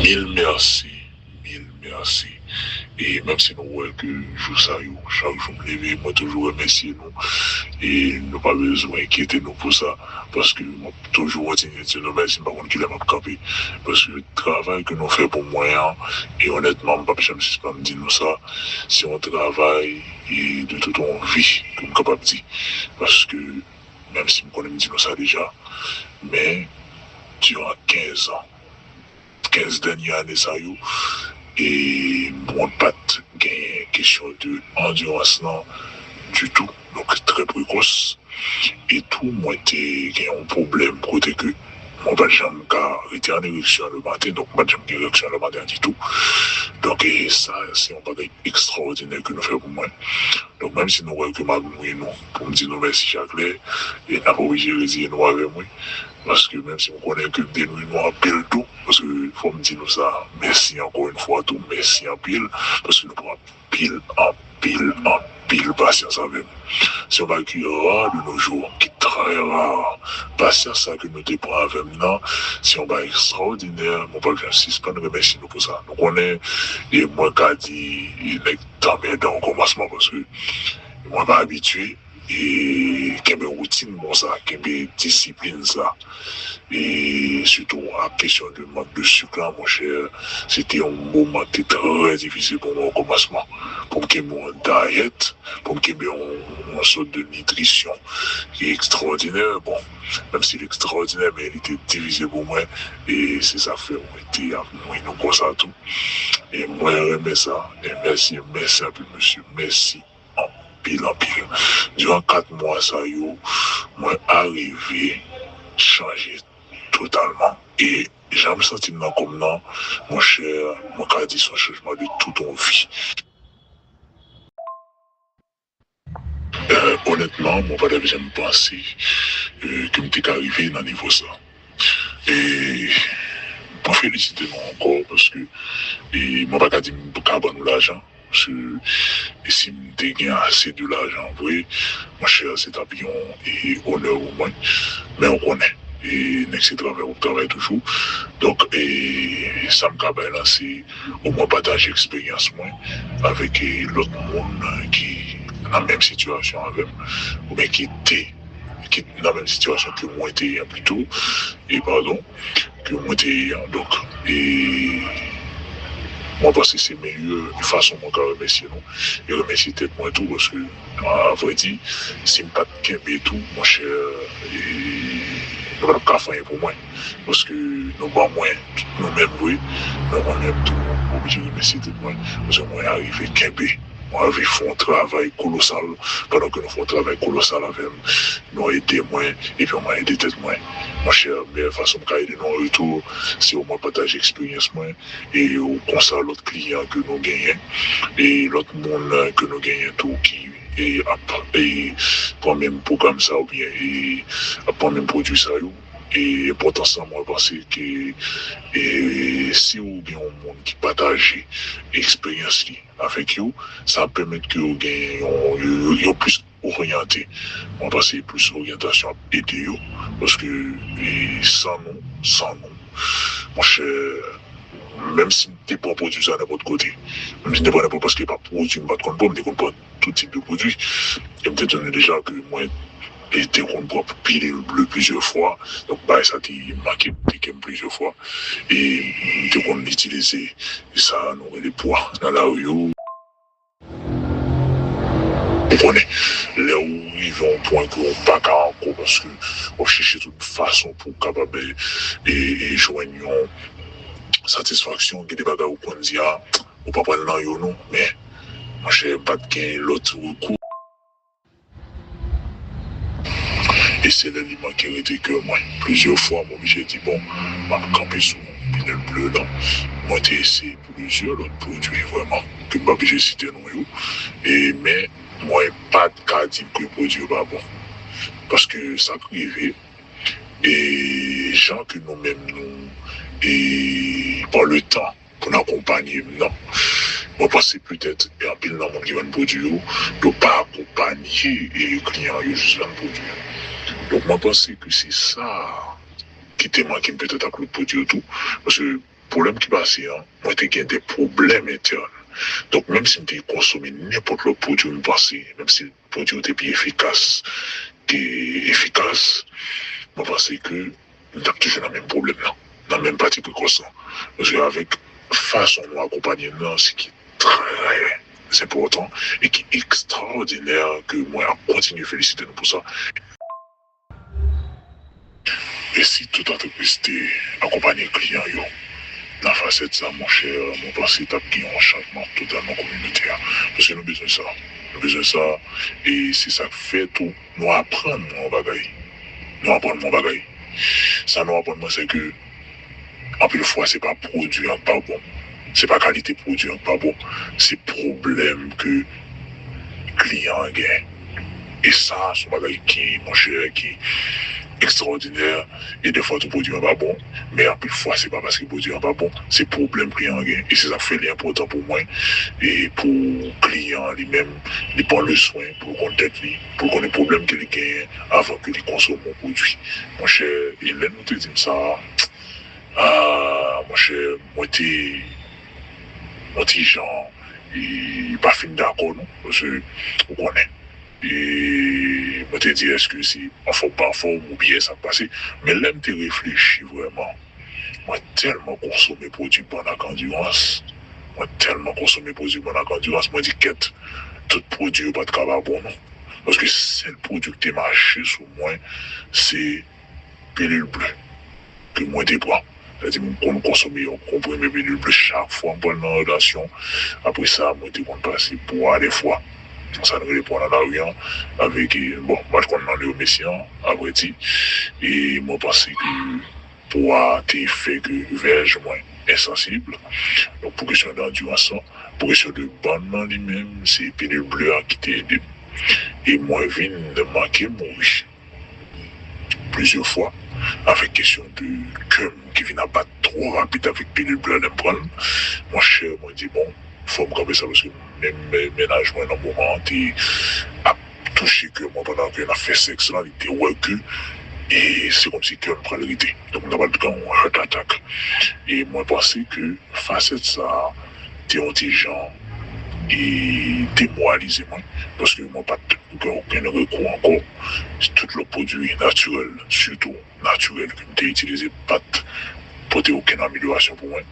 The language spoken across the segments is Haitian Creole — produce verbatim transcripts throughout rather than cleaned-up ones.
Mil mèsi, mil mèsi. E menm si nou wè ke jou sa yo, chak jou m leve, mwen toujou remèsye nou. E nou pa bezwen enkyete nou pou sa, paske mwen toujou kontinye di nou mèsi, m pa konn kilè m ap kanpe. Paske travay ke nou fè pou mwen an, e onètman, m p ap janm sispann di nou sa, se yon travay e de tout yon vi, ke m kapab di. Paske, menm si m konnen m di nou sa deja, men, diran kenz an, kenz dènye ane sa yo, e mwen pa t genyen kesyon de andirans lan ditou. Donk, trè prekòs. E tou, mwen te gen yon pwoblèm kote ke mwen pa t janm ka rete an ereksyon lematen, donk mwen pa t janm gen ereksyon lematen ditou. Donk, e sa, se yon bagay ekstraòdinè ke nou fè pou mwen. Donk, menm si nou wè ke m ap nwi nou, pou m di nou mèsi chak lè, e n ap oblije rediye nou avè mwen. Paske menm si m konnen ke m te nwi nou anpil tou, paske fò m di nou sa, mèsi ankò yon fwa tou, mèsi anpil, paske nou pran anpil, anpil, anpil pasyans avè m. Se yon bagay ki ra de nos jours, ki trè ra. Pasyans sa ke nou te pran avè m nan, se yon bagay ekstraòdinè, mwen p ap janm sispann remèsye nou pou sa. Nou konnen, e mwen ka di, e nèg t anmèdan o kòmansman, paske mwen pa abitye, e kenbe woutin konsa, kenbe disiplin sa. E sitou ak kesyon de mank de sik la, monchè, se te yon moman ki te trè difisil pou mwen o kòmansman. Pou m kenbe yon dayèt, pou m kenbe yon, yon sòt de nitrisyon ki ekstraòdinè. Bon, menm si l ekstraòdinè, men li te difisil pou mwen. E se sa k fè mwen te ap nwi nou konsa tou. E mwen renmen sa. E mèsi, mèsi anpil, mesye. Mèsi anpil, anpil. Diran kat mwa sa yo, mwen arive chanje totalman. E jan m santi m nan kò m nan, monchè, mwen ka di se yon chanjman de tout yon vi. Euh, onètman, mwen pa t ap janm panse, euh, ke m te ka rive nan nivo sa. E mwen felisite nou ankò, paske, e mwen pa ka di m ka ban nou lajan, paske, e si m te gen ase de lajan vre, monchè, se t ap yon, e, onè pou mwen. Men ou konnen, e nèg se travay w ap travay toujou. Donk, e sa m ka bay la, se omwen pataje eksperyans mwen avèk, e, lòt moun ki nan menm sitiyasyon avè m, oubyen ki te ki nan menm sitiyasyon ke mwen te ye an pito, e padon, ke mwen te ye an. Donk, e mwen panse se meyè fason mwen ka remèsye nou, e remèsye tèt mwen tou, paske, a vrè di, si m pa t kenbe tou, monchè, e nou pa t ap ka fè anyen pou mwen. Paske nou ban mwen tout nou menm vre, men mwen menm tou, mwen oblije remèsye tèt mwen, paske mwen arive kenbe. Mwen anvi fè yon travay kolosal. Pandan ke nou fè yon travay kolosal avè m, nou ede mwen, epi mwen ede tèt mwen. Monchè, meyè fason m ka ede nou an retou, se omwen pataje eksperyans mwen, e konsa lòt kliyan ke nou genyen, e lòt moun ke nou genyen tou ki, e, ap, e, pran menm pwogram sa oubyen, e, ap pran menm pwodui sa yo. E enpòtans lan, mwen panse ke, e, si ou gen yon moun ki pataje eksperyans li avèk yo, sa ap pèmèt ke yo gen yon, yo, yo, yo plis oryante. Mwen panse plis oryantasyon ap ede yo, paske, e, san nou, san nou, monchè, menm si m te pran pwodui sa nenpòt kote, menm si m te pran nenpòt, paske pa pwodui m pa t konn pran, m te konn pran tout tip de pwodui. E m te di nou deja ke mwen e te konn pran pilil ble plizyè fwa. Donk, bagay sa te make m, te ke m plizyè fwa. E m te konn itilize sa nou rele pwa nan lari yo. Ou konnen, lè ou rive yon pwen ke ou pa ka ankò, paske w ap chèche tout fason pou w kapab, e, e, e jwenn yon satisfaksyon, gen de bagay ou konn di a, ou pa pral nan yo non, men, monchè, m pa t gen lòt rekou. E se lè li manke rete kè mwen. Plizyè fwa, m oblije di, bon, m ap kanpe sou pilil ble lan. Mwen te eseye plizyè lòt pwodui vrèman, ke m pa oblije site non yo. E, men, mwen pa t ka di ke pwodui yo pa bon. Paske sa k rive, e jan ke nou menm nou, e pa le tan, pou n akonpanye m nan. Mwen panse petèt, e anpil nan moun ki vann pwodui yo, yo pa akonpanye, e kliyan yo, jis vann pwodui yo. Donk, mwen panse ke se sa ki te manke m petèt ak lòt pwodui yo tou. Paske Pwoblèm ki pase an, mwen te gen de pwoblèm entèn. Donk, menm si m te konsome nenpòt lòt pwodui, m panse, menm si pwodui yo te pi efikas ke efikas, mwen panse ke m t ap toujou nan menm pwoblèm nan, nan menm pati prekòs lan. Paske avèk fason nou akonpanye l nan, se ki trè enpòtan e ki ekstraòdinè, ke mwen ap kontinye felisite nou pou sa. E si tout antrepriz te akonpanye kliyan yo nan fasèt sa, monchè, mwen panse t ap gen yon chanjman total nan kominote a. Paske nou bezwen sa. Nou bezwen sa. E se sa k fè tou, nou aprann mwen yon bagay. Nou aprann mwen yon bagay. Sa nou aprann mwen, se ke anpil fwa, se pa pwodui an k pa bon. Se pa kalite pwodui an k pa bon. Se pwoblèm ke kliyan an gen. E sa, se yon bagay ki, monchè, ki ekstraòdinè. E defwa, tou pwodui an pa bon. Men anpil fwa, se pa paske pwodui an pa bon. Se pwoblèm kliyan an gen. E se sa k fè li enpòtan pou mwen. E pou kliyan an li menm, li pran le swen pou l konn tèt li, pou l konnen pwoblèm ke li genyen avan ke li konsome yon pwodui. Monchè, e lè nou te di m sa, ah, monchè, mwen te, mwen te jan, e, pa fin dakò, non, paske, ou konnen. E mwen te di, èske se anfòm, pa anfòm, oubyen sa k pase? Men lè m te reflechi vrèman, mwen tèlman konsome pwodui bann ak andirans, mwen tèlman konsome pwodui bann ak andirans, mwen di, kèt, tout pwodui yo pa t ka pa bon, non. Paske sèl pwodui ki te mache sou mwen, se pilil ble ke mwen te pran. Sa di, m konn konsome yon konprime pilil ble chak fwa m pral nan relasyon. Apre sa, mwen te konn pase bwa defwa. Sa nou rele bwa nan lari an. Avèk, bon, m pa t konn nan li yo, mesye an, apre ti. E mwen panse ke bwa te fè ke vèj mwen ensansib. Donk, pou kesyon dandirans lan, pou kesyon de bann nan li menm, se pilil ble a ki te ede m. E mwen vin manke mouri plizyè fwa, avèk kesyon de kè m ki vin ap bat twò rapid avèk pilil ble a lè m pran l. Monchè, mwen di, bon, fò m kanpe sa, paske menm mennaj mwen nan moman an te ap touche kè mwen pandan ke n ap fè sèks lan, li te wè ke, e se kòmsi kè m pral rete. Donk, m ta pral gen yon heart attack. E mwen panse ke fasèt sa a te yon ti jan e demoralize mwen, paske mwen pa t gen okenn rekou ankò. Tout lòt pwodui natirèl, sitou natirèl, ke m te itilize pa t pote okenn amelyorasyon pou mwen.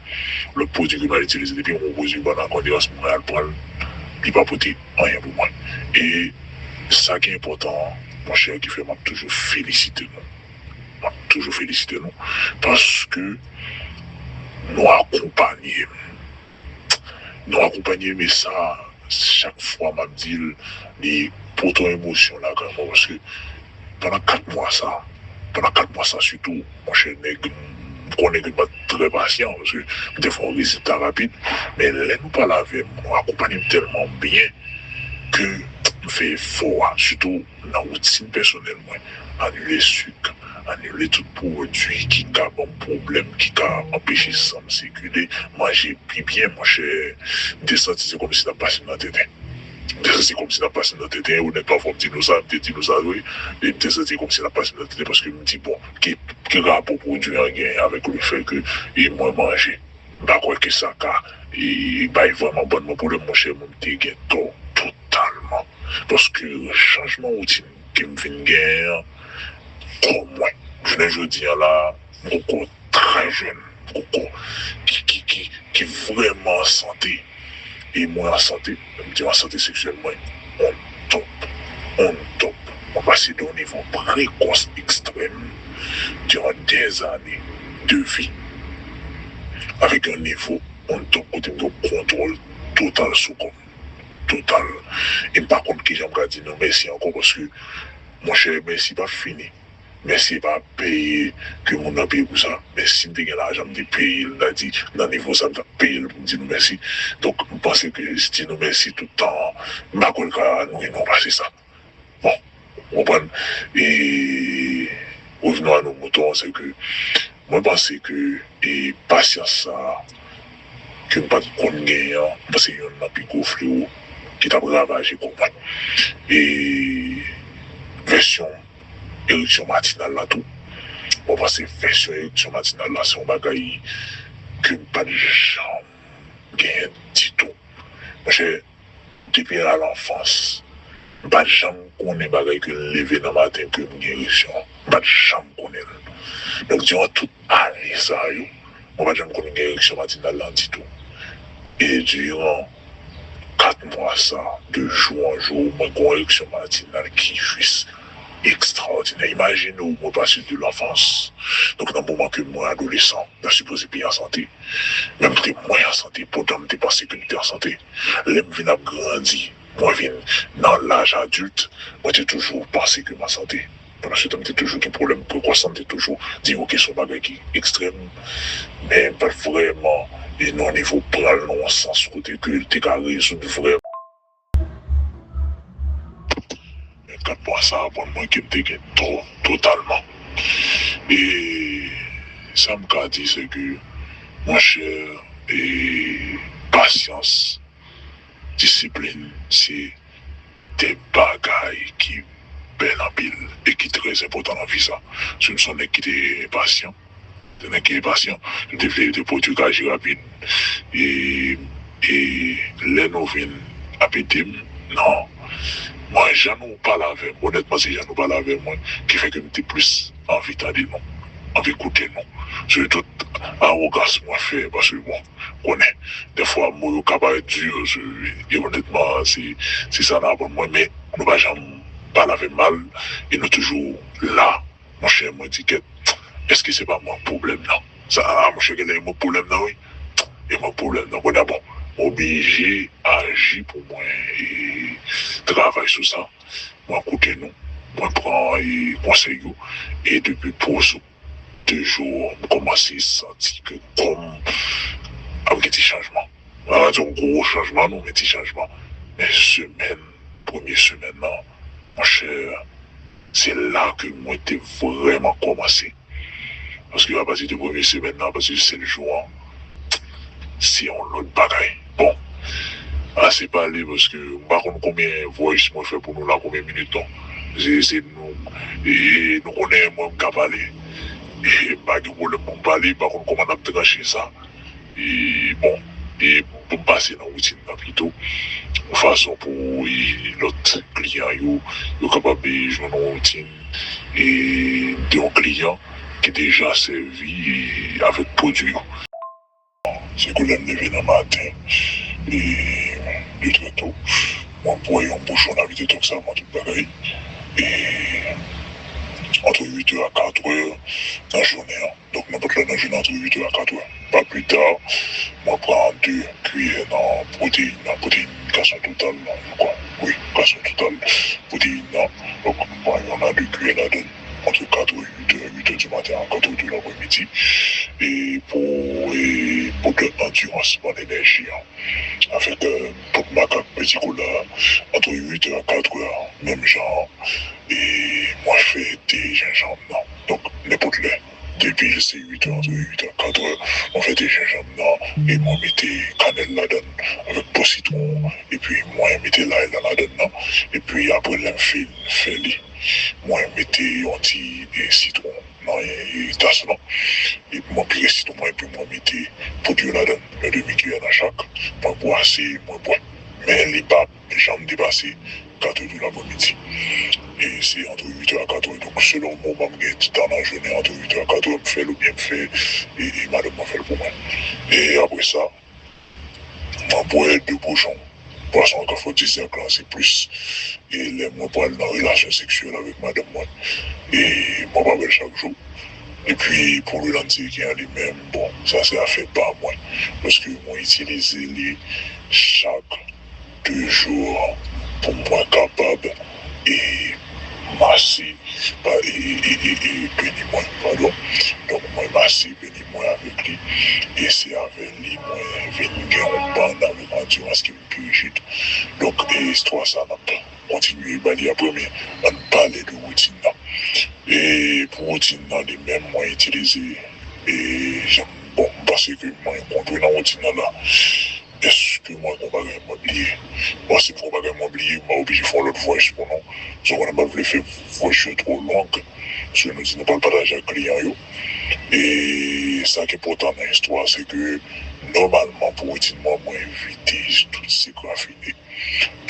Lòt pwodui ke m al itilize, depi yon pwodui bann ak andirans, mwen al pran l, li pa pote anyen pou mwen. E sa ki enpòtan an, monchè, ki fè m ap toujou felisite nou. M ap toujou felisite nou, paske nou akonpanye m. Nou akonpanye m, e sa, chak fwa m ap di l, li pote yon emosyon lakay mwen, paske pandan kat mwa sa, pandan kat mwa sa sitou, monchè, nèg, m konnen ke m pa t trè pasyan, paske m te fè yon rezilta rapid, men lè nou pale avè m, nou akonpanye m tèlman byen ke m fè efò a, sitou nan woutin pèsonèl mwen, anile sik, anile tout pwodui ki ka ban m pwoblèm, ki ka anpeche san m sikile, manje pi byen, monchè. M te santi se kòmsi n ap pase m nan tenten. M te santi kòmsi n ap pase m nan tenten, onètman, fò m di nou sa, m te di nou sa vre, e m te santi kòmsi n ap pase m nan tenten, paske m di, bon, ki, ki rapò pwodui an genyen avèk lefè ke, e mwen manje? M pa kwè ke sa ka, e, bay vrèman bann mwen pwoblèm, monchè, mwen, m te gen tò totalman. Paske chanjman woutin ke m vin genyen an, kò mwen, jounen jodi a la, m gon kò trè jèn, m gon kò ki, ki, ki, ki vrèman an sante. E mwen an sante, m di an sante seksyèl mwen on top, on top. Mwen pase de yon nivo prekòs ekstrèm diran dèzane de vi, avèk yon nivo on top kote m gen kontwòl total sou kò m. Total. E m pa konn kijan m ka di nou mèsi ankò, paske, monchè, mèsi p ap fini. Mèsi pa peye ke moun nan peye pou sa. Men si m te gen lajan, m te peye l, m ta di, nan nivo sa, m t ap peye l pou m di nou mèsi. Donk, m panse ke di nou mèsi tout tan an, m pa kwè l ka nouri nou pase sa. Bon, w konprann? E revenons à nos moutons, se ke mwen panse ke, e pasyans sa a ke m pa t konn genyen an, m panse se youn nan pi gwo flewo ki t ap ravaje kò mwen. E vèsyon ereksyon matinal la tou. Mwen panse vèsyon ereksyon matinal la se yon bagay ke m pa t janm genyen ditou. Monchè, depi a lanfans, m pa t janm konnen bagay ke leve nan maten ke m gen ereksyon. M pa t janm konnen l. Donk, diran tout ane sa yo, mwen pa t janm konn gen ereksyon matinal lan ditou. E diran kat mwa sa, de jou an jou, mwen gen yon ereksyon matinal ki jis ekstraòdinè. Imajine w, mwen pase de lanfans, donk nan moman ke mwen adolesan, mwen sipoze pi an sante. Men m te mwens an sante, poutan m te panse ke m te an sante. Lè m vin ap grandi, mwen vin nan laj adilt, mwen te toujou panse ke m an sante. Pandan se tan, m te toujou gen pwoblèm prekòs, m te toujou di, "Ok, se yon bagay ki ekstrèm," men m pa t vrèman, e nan yon nivo pran l nan yon sans kote ke l te ka rezoud vrèman. Men kat mwa sa aprann mwen ke m te gen tò totalman. E sa m ka di, se ke, monchè, e pasyans, disiplin, se de bagay ki bèl anpil e ki trè enpòtan nan vi sa. Si m se yon nèg ki te enpasyan, te nèg ki enpasyan, m te vle te pwodui kaji rapid. E, e lè nou vin ap ede m, non. Mwen, jan nou pale avè m, onètman, se jan nou pale avè mwen ki fè ke m te plis anvi tande nou, anvi koute nou. Se tout awogans mwen fè, paske, bon, konnen, dèfwa, mo yo ka parèt di, e onètman, se, se sa n aprann mwen, men nou pa janm pale avè m mal, e nou toujou la. Monchè, mwen di kèt, èske se pa mwen k pwoblèm nan? Sa, a, monchè, genlè e mwen k pwoblèm nan, wi. E mwen k pwoblèm nan. Kounye a, bon, mwen oblije aji pou mwen, e, travay sou sa. Mwen koute nou, mwen pran, e, konsèy yo, e depi pwoso de jou, m kòmanse santi ke kò m ap gen ti chanjman. M pa ka di yon gwo chanjman non, men ti chanjman. Men semèn, premye semèn nan, monchè, se la ke mwen te vrèman kòmanse. Paske apati de premye semèn nan, apati de sèt jou an, se yon lòt bagay. Bon, ase pale paske m pa konn konbyen voice mwen fè pou nou la, konbyen minit non. Se, se nou, e, nou konnen mwen m ka pale. E m pa gen pwoblèm pou m pale, m pa konn kòman n ap tranche sa. E, bon, e pou m pase nan woutin nan pito, yon fason pou, e, lòt kliyan yo, yo kapab, e, jwenn yon woutin, e, de yon kliyan ki deja sèvi, e, avèk pwodui yo. Se ke lè m leve nan maten, e, de trè to, mwen bwè yon bouchon Navigators sa, mwen tout bagay, e, antre uit è a kat è nan jounen an. Donk, nenpòt lè nan jounen, antre uit è a kat è. Pa pli ta, mwen pran de kiyè nan pwoteyin nan, pwoteyin Gason Total nan, je crois. Wi, Gason Total, pwoteyin nan. Donk, m pran yon a de kiyè ladan l, antre kat è, uit è, uit è di maten a kat è di lapremidi. E pou, e pou de andirans, ban enèji an. Avèk, e, poud makak Petit Cola, antre uit è a kat è, menm jan, e mwen fè te jenjanm nan. Donk, nenpòt lè, depi se uit è, antre uit è a kat è, mwen fè te jenjanm nan, e mwen mete kanèl ladan l, avèk po sitwon, epi mwen mete lay la ladan l nan, epi apre lè m fin fè li, mwen mete yon ti, e, sitwon nan, e, tas lan, epi mwen pire sitwon mwen, epi mwen mete poud yo ladan l, yon demi kiyè nan chak, mwen bwase, mwen bwè. Men li p ap janm depase kat è di lapremidi. E se antre uit è a kat è. Donk, selon moman m gen ti tan nan jounen, antre uit è a kat è, m fè l oubyen m fè, e, e madanm mwen fè l pou mwen. E apre sa, mwen bwè de bouchon bwason ak afwodizyak lan, se plis, e lè mwen pral nan relasyon seksyèl avèk madanm mwen, e mwen pa bwè l chak jou. Epi pou le lanti ki an li menm, bon, sa se afè pa mwen, paske mwen itilize li chak de jou pou mwen kapab, e, mase, pa, e, e, e, e, e, peni mwen, padon. Donk, mwen mase peni mwen avèk li, e se avè li mwen vin gen yon bann avèk andirans ki vin pi rijid. Donk, e, istwa sa, n ap kontinye ba li apre, men ann pale de woutin nan. E pou woutin nan li menm, mwen itilize, e, jan, bon, m panse ke mwen kontre nan woutin nan la. Èske mwen gen yon bagay mwen bliye? Bon, si m gen yon bagay mwen bliye, m pa oblije fè yon lòt voice pou nou. Sa w konnen, m pa vle fè voice yo twò long. Paske nou di nou pral pataje ak kliyan yo. E Sa k enpòtan nan istwa a, se ke nòmalman pou routine mwen, mwen evite tout sik rafine,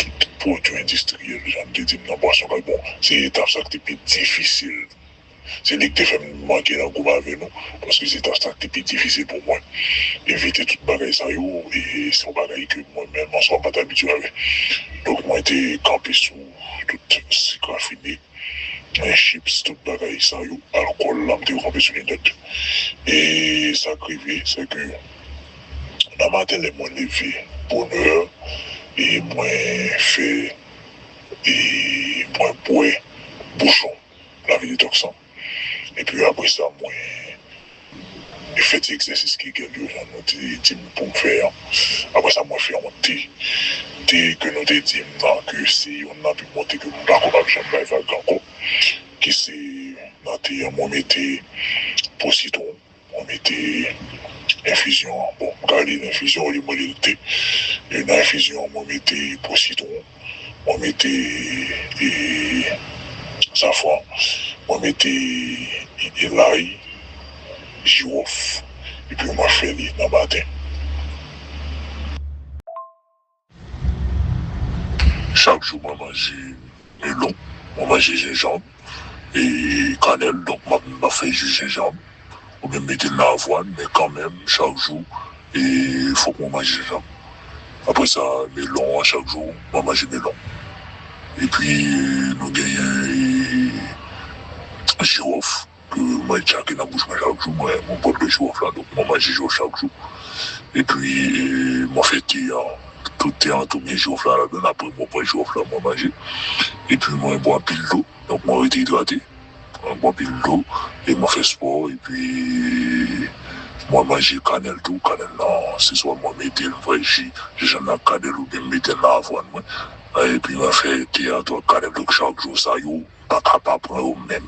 tout pwodui endistriyèl, jan m te di m nan bwason kay. Bon, se etap sa k te pi difisil. Se li k te fè m manke nan gwoup avè nou, paske se etap sa k te pi difisil pou mwen. Evite tout bagay sa yo, e se yon bagay ke mwen menm, an swa, m pa t abitye avè. Donk, mwen te kanpe sou tout sik rafine, eh, chips, tout bagay sa yo, alkòl la, m te kanpe sou li nèt. E sa k rive, se ke nan maten, lè mwen leve bonè, e mwen fè, e mwen bwè bouchon lavi detox lan. Epi apre sa, mwen fè ti egzèsis Kegel yo, jan nou te di m pou m fè an. Apre sa, mwen fè yon te. Te ke nou te di m nan ke se youn nan pi bon te ke m pa konn ap janm bay vag ankò. Ki se nan te an, mwen mete po sitwon, mwen mete enfizyon an. Bon, m ka rele l enfizyon olye mwen rele l te. E nan enfizyon an, mwen mete po sitwon, mwen mete, e, safran, mwen mete, e, e, lay, jiwòf, epi mwen fè li nan maten. Chak jou mwen manje melon, mwen manje jenjanm e kanèl, donk m ap, m ap fè ji jenjanm. Oubyen m mete l nan avwàn, men kanmenm, chak jou, e fòk mwen manje jenjanm. Apre sa, melon an, chak jou, mwen manje melon. Epi, nou genyen, e, jiwòf, ke mwen tchake nan bouch mwen chak jou, mwen, mwen bwè dlo jiwòf la, donk mwen manje jiwòf chak jou. Epi, e, mwen fè te an, tout te an tou gen jiwòf la ladan l, apre mwen pran jiwòf la, mwen manje. Epi, mwen bwè anpil dlo. Donk, mwen rete idrate, mwen bwè anpil dlo, e mwen fè spò, epi mwen manje kanèl tou. Kanèl lan, se swa mwen mete l, mwen fè ji, jenjanm ak kanèl, oubyen m mete l nan avwàn mwen. Epi mwen fè te a tou ak kanèl. Donk, chak jou sa yo, m pa ka pa pran yo menm.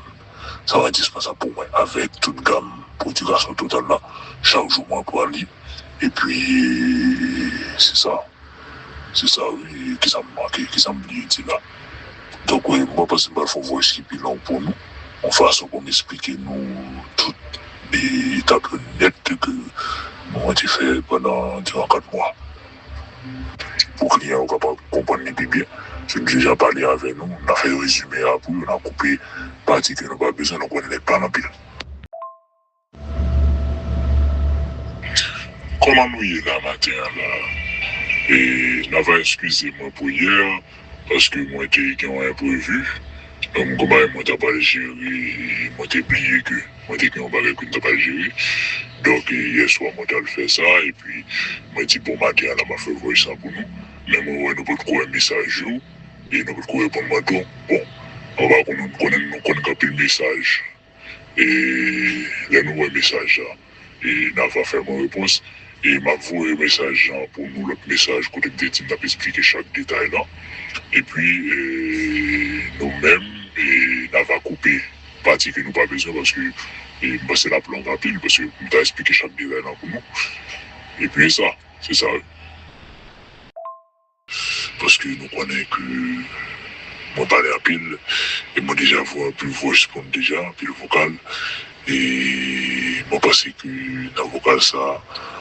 Sa va endispansab pou mwen. Avèk tout gam pwodui Gason Total la, chak jou mwen pran li. Epi, se sa. Se sa, wi. Kisa m manke, kisa m bliye di la? Donk, wi, mwen panse m pral fè yon voice ki pi long pou nou, yon fason pou m esplike nou tout, e, etap yo nèt ke mwen te fè pandan diran kat mwa. Pou kliyan yo kapab konprann li pi byen. Si nou deja pale avè nou, n a fè rezime a pou yo, n a koupe pati ke nou pa bezwen, nou konnen nèg pale anpil. Kòman nou ye la maten an la? E, n a va eskize mwen pou yè, paske mwen te gen yon enprevi. Donk, m gen yon bagay mwen t ap al jere, mwen te bliye ke mwen te gen yon bagay ke m t ap al jere. Donk, e, yè swa mwen t al fè sa, epi mwen di, bon, maten an la, m ap fè voice lan pou nou. Men mwen wè nou potko wè mesaj yo, e nou potko reponn mwen tou. Bon, mwen pa konn, nou konnen nou konn gen anpil mesaj. E lè nou wè mesaj la, e n a va fè mwen repons. E m ap voye mesaj lan pou nou, lòt mesaj kote m te di m t ap esplike chak detay lan. Epi, e, nou menm, e, n a va koupe pati ke nou pa bezwen, paske, e, m panse l ap long anpil, paske m ta esplike chak detay lan pou nou. Epi e sa, se sa, wi. Paske nou konnen ke mwen pale anpil, e mwen deja voye anpil voice pou nou deja, anpil vokal. E mwen panse ke nan vokal sa,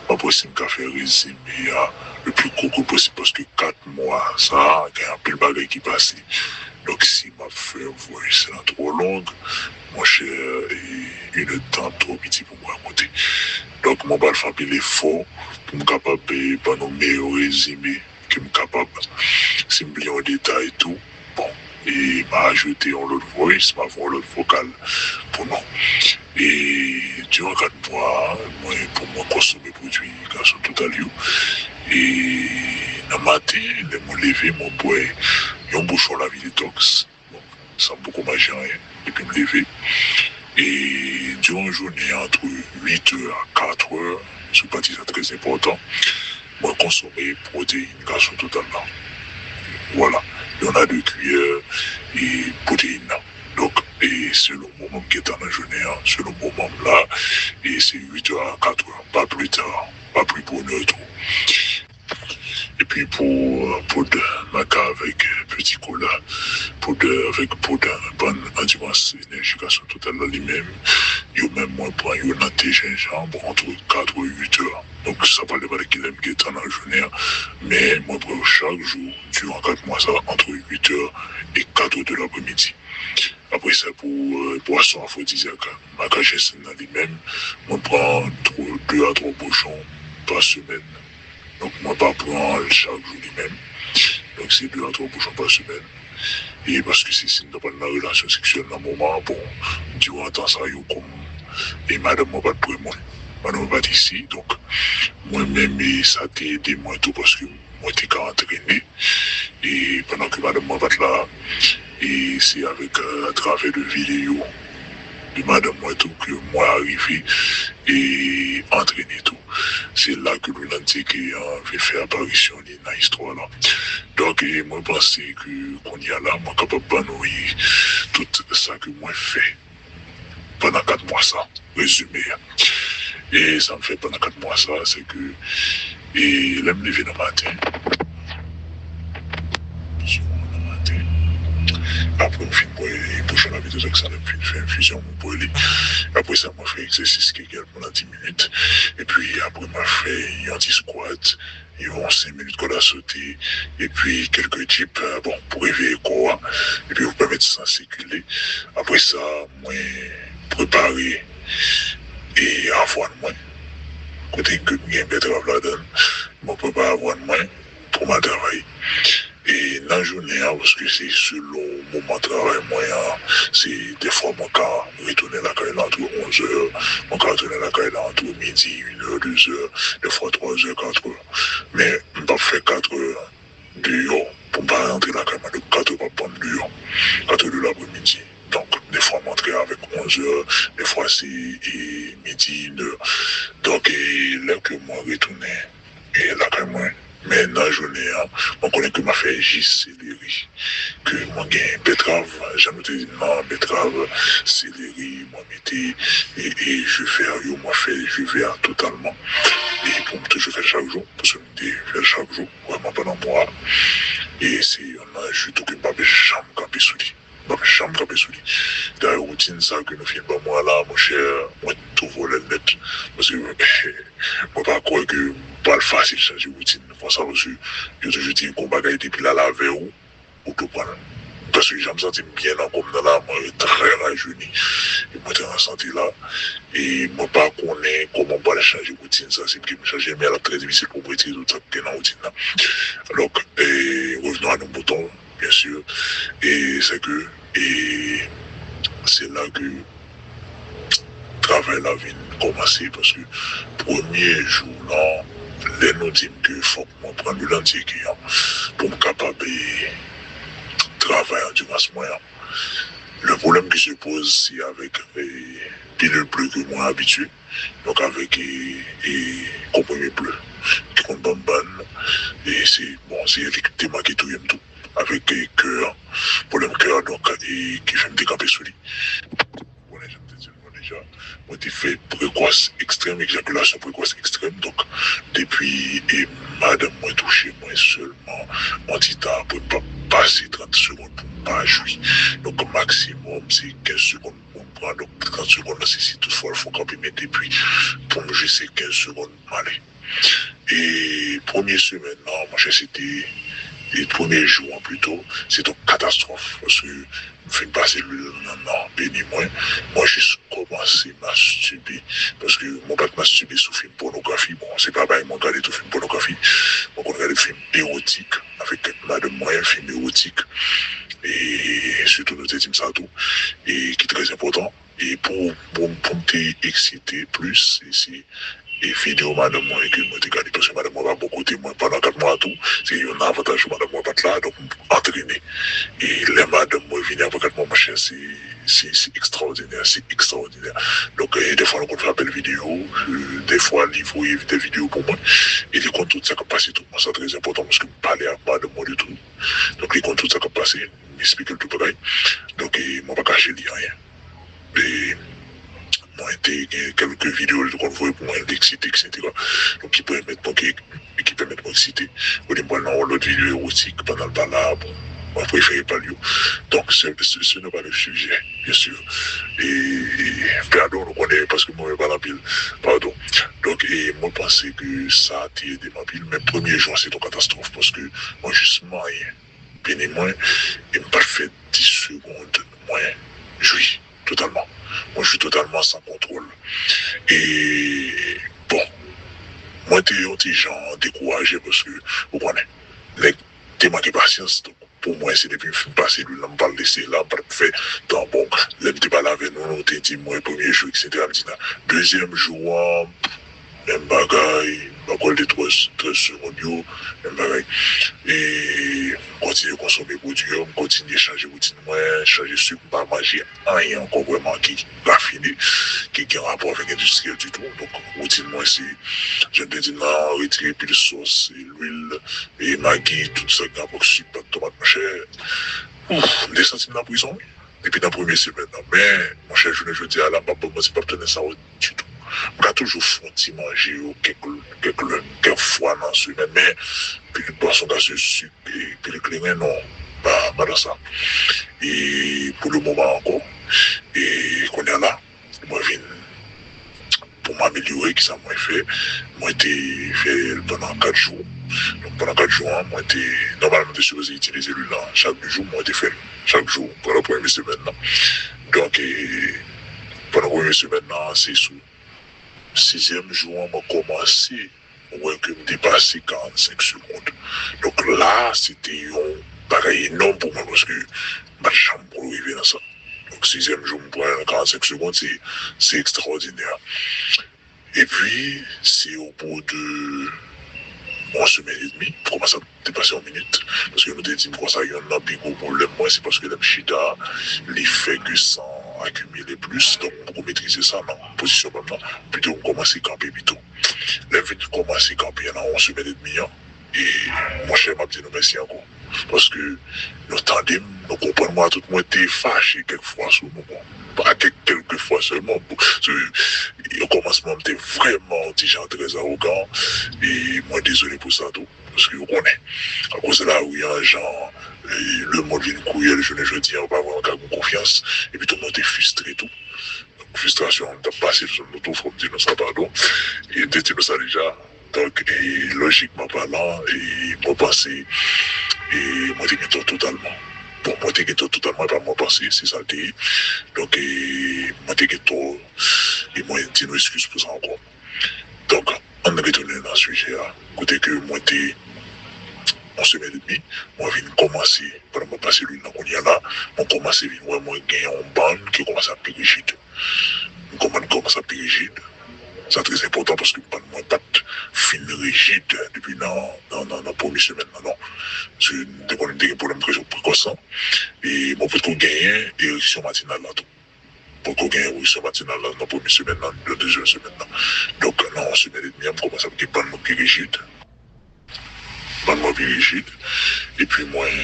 mwen panse m ka fè rezime a le pli kout posib, paske kat mwa sa, gen anpil bagay ki pase. Donk, si m ap fè voice lan twò long, monchè, e, inèdtan twò piti pou mwen a kote. Donk, mwen pral fè anpil efò pou m kapab, e, ban nou meyè rezime ke m kapab. Si m bliye yon detay tou, bon, e m a ajoute yon lòt voice, m a fè yon lòt vokal pou nou. E diran kat mwa a, mwen, pou mwen konsome pwodui Gason Total yo. E nan maten, lè mwen leve, mwen bwè yon bouchon Lavi Detox. Bon, san m poko manje anyen, epi m leve. E diran jounen an, ant uit è a kat è, sou pati sa trè enpòtan, mwen konsome pwoteyin Gason Total la. Vwala, y en a de kiyè e pwoteyin nan. Donk, e selon moman m gentan nan jounen an, selon moman m la, e se uit è a kat è, pa pli ta, pa pli bonè tou. Epi pou, euh, poud maca avèk, euh, peti kola, poud, euh, avèk poud, euh, bann andirans enèji Gason Total la li menm. Yo menm, mwen pran yo nan dejenn jan, bon, antre kat è, uit è. Donk, sa pral depann de kilè m gentan nan jounen an. Men, mwen pran yo chak jou, diran kat mwa sa, antre uit è e kat è de lapremidi. Apre sa, pou, euh, bwason afwodizyak, Maca Ginseng nan li menm, mwen pran twa, de a twa bouchon pa semèn. Donk, mwen pa pran l chak jou li menm. Donk, se de a twa bouchon pa semèn. E paske se si m ta pral nan relasyon seksyèl nan moman an, bon, diran tan sa yo, kòm, e madanm mwen pa t pre mwen. Madanm mwen pa t isi, donk, mwen menm, e sa te ede mwen tou, paske mwen te ka antrene. E pandan ke madanm mwen pa t la, e se avèk, euh, atravè de videyo de madanm mwen tou ke mwen arive e antrene tou. Se la ke Loulande Dieké an vin fè aparisyon li nan istwa la. Donk, e mwen panse ke kounye a la, mwen kapab ban nou, e, tout sa ke mwen fè pandan kat mwa sa, rezime a. E sa m fè pandan kat mwa sa, se ke, e lè m leve nan maten, nan maten, apre m fin bwè pochon lavi de zèk sa, lè m fin fè enfizyon, mwen bwè li. Apre sa, mwen fè egzèsis Kegel pandan dis minit. Epi apre, mwen fè yon ti squat, yon senk minit kòd a sote, epi kèlke dip, euh, bon, pou reveye kò a, epi pou pèmèt san sikile. Apre sa, mwen prepare e avwàn mwen. Kote ke m gen bètrav ladan l, mwen prepare avwàn mwen pou m al travay. E nan jounen an, paske se selon moman travay mwen an, se dèfwa mwen ka retounen lakay la antre onz è, mwen ka retounen lakay la antre midi, inè, dezè, dèfwa twazè, katrè. Men, m p ap fè katrè deyò pou m pa rantre lakay mwen. Donk, katrè p ap pran m deyò. Katrè de lapremidi. Donk, dèfwa m antre avèk onz è, dèfwa se, e, midi, inè. Donk, e, lè ke mwen retounen, e, lakay mwen, men nan jounen an, mwen konnen ke m ap fè jis seleri. Ke mwen gen bètrav, jan nou te di nan bètrav, seleri, mwen mete, e, e, je vert yo, mwen fè je vert totalman. E pou m toujou fè l chak jou, paske m te fè l chak jou, vrèman pandan mwa a. E se youn nan ji tou ke m p ap janm kanpe sou li. M p ap janm kanpe sou li. Dayè, woutin sa ke nou fin ban mwen la, monchè, mwen tou vòlè l nèt. Paske mwen pa kwè ke m pral fasil chanje woutin konsa, paske yo toujou di, gon bagay depi l al avè w, ou dwe pran l. Paske jan m santi m byen nan kò m nan la, mwen trè rajeni. E mwen trè an sante la. E mwen pa konnen kòman m pral chanje woutin sa. Si m gen pou chanje, men l ap trè difisil pou m retire tout sa k gen nan woutin nan. Donk, e, revenons à nos moutons, bien sûr. E se ke, e se la ke travay la vin kòmanse, paske premye jou nan, lè nou di m ke fòk mwen pran Loulande Dieké an pou m kapab, e, travay andurans mwen an. Le problème qui se pose, se avèk, e, pilil ble ke mwen abitye, donk avèk, e, e, konprime ble ki konn ban m bann, e se, bon, se li ki te manke touye m tou, avèk, e, kè an, pwoblèm kè an, donk, e, ki fè m te kanpe sou li. Konnen jan m te di nou deja, mwen te fè prekòs ekstrèm, ejakilasyon prekòs ekstrèm. Donk, depi, e, madanm mwen touche mwen sèlman yon ti tan apre, m p ap pase trant segonn pou m pa jwi. Donk, maksimòm, se kenz segonn pou m pran. Donk, trant segonn nan, se si toutfwa l fè w kanpe, men depi pou m jwi, se kenz segonn m ale. E premye semèn nan, monchè, se te, e premye jou an pito, se te yon katastwòf, paske m fin pase lwil nan, nan peni mwen, mwen jis kòmanse mastibe, paske mwen pa t mastibe sou fim pònografi, bon, se pa bagay mwen gade tou, fim pònografi, mwen konn gade fim ewotik avèk madanm mwen, fim ewotik, e sitou nou te di m sa tou, e ki trè enpòtan. E pou, pou, pou m te eksite plis, e se, e videyo madanm mwen ke mwen te gade, paske madanm mwen pa bò kote mwen pandan kat mwa tou, se youn nan avantaj madanm mwen pa t la, donk m antrene. E lè madanm mwen vini apre kat mwa, monchè, se, se, se ekstraòdinè, se ekstraòdinè. Donk, e, dèfwa nou konn fè apèl videyo, e, dèfwa li voye de videyo pou mwen, e li konn tout sa k ap pase tou. Mwen, sa trè enpòtan, paske m pale ak madanm mwen de tou. Donk, li konn tout sa k ap pase, m eksplike l tout bagay. Donk, e, mwen pa kache li anyen. E mwen te gen kèlke videyo li te konn voye pou mwen, li eksite, etsetera. Donk, ki pèmèt mwen ke, ki pèmèt mwen eksite. Olye m pral nan yon lòt videyo ewotik pandan l pa la, bon, mwen prefere pa l yo. Donk, se, se, se nou pa le sijè, byen si. E, padon, nou konnen, paske mwen pa anpil. Padon. Donk, e mwen panse ke sa te ede m anpil, men premye jou an se te yon katastwòf, paske mwen jis manyen peni mwen, e m pa t fè dis segonn, mwen jwi totalman. Mwen jwi totalman san kontwòl. E, bon, mwen te yon ti jan dekouraje, paske, ou konnen, nèg te manke pasyans, donk, pou mwen, se depi m fin pase lwil la, m pral lese la, m pa t fè tan. Bon, lè m te pale avè nou, nou te di mwen premye jou, etsetera, m di nan dezyèm jou an, menm bagay, m pa kwè l te twaz, trèz segonn yo, menm bagay. E m kontinye konsome pwodui yo, m kontinye chanje woutin mwen, chanje sik, m pa manje anyen ankò vrèman ki rafine, ki gen rapò avèk endistriyèl ditou. Donk, woutin mwen se, jan m te di nan, retire pil sòs, e lwil, e magi, tout sa ki gen rapò ak sik, pat, tomat, monchè. Ouf, m te santi m nan prizon, wi. Depi nan premye semèn nan. Men, monchè, jounen jodi a la, m p ap ba w manti, m p ap tounen sa wè ditou. M ka toujou fè yon ti manje yo kèk, kèk lè, kèk fwa nan semèn, men pilit bwason gazez, sik, e pilit kleren, non, pa, pa nan sa. E pou le moman ankò, e kounye a la, mwen vin, pou m amelyore, kisa mwen fè? Mwen te fè l pandan kat jou. Donk, pandan kat jou an, mwen te, nòmalman, te sipoze itilize lwil lan chak de jou, mwen te fè l chak jou pandan premye semèn nan. Donk, e, pandan premye semèn nan, se sou sizyèm jou an, mwen kòmanse wè ke m depase karannsenk segonn. Donk, la, se te yon bagay enòm pou mwen, paske m pa t janm pral rive nan sa. Donk, sizyèm jou m pran karannsenk segonn, se, se ekstraòdinè. Epi, se au bout de yon semèn edmi, m kòmanse ap depase yon minit. Paske nou te di m konsa, yonn nan pi gwo pwoblèm mwen, se paske lè m chita, li fè ke san akimile plis. Donk, m poko metrize sa nan pozisyon pa m nan. Pito m kòmanse kanpe pito. Lè m vin kòmanse kanpe nan yon semèn edmi an, e, monchè, m ap di nou mèsi ankò. Paske nou tande m, nou konprann mwen, tout mwen te fache kèk fwa sou nou, bon, pa kèk, kèlke fwa sèlman. Bon, se, o kòmansman, m te vrèman yon ti jan trè awogan, e mwen dezole pou sa tou, paske ou konnen, akoz lari an, jan, e, lemonn vin kriyèl jounen jodi a, ou pa vrèman ka gen konfyans, epi tout moun te fristre tou. Donk, fristrasyon an, m t ap pase sou nou tou, fò m di nou sa padon, e m te di nou sa deja. Donk, e, lojikman palan, e, mwen panse, e, mwen te gen tò totalman. Bon, mwen te gen tò totalman, e pa mwen panse, se sa l te ye. Donk, e, mwen te gen tò, e mwen di nou eskiz pou sa ankò. Donk, ann retounen nan sijè a, kote ke mwen te, yon semèn edmi, mwen vin kòmanse, pandan mwen pase lwil nan kounye a la, mwen kòmanse vin wè mwen gen yon bann ki kòmanse ap pi rijid. Yon bann kòmanse ap pi rijid. Sa trè enpòtan paske bann mwen pa t fin rijid depi nan, nan, nan, nan premye semèn nan, non. Paske m te konnen m te gen pwoblèm presyon prekòs lan. E mwen potko genyen ereksyon matinal la tou. Potko genyen ereksyon matinal la nan premye semèn nan, nan dezyèm semèn nan. Donk, nan yon semèn edmi an, m kòmanse ap gen bann mwen pi rijid. Bann mwen pi rijid. Epi mwen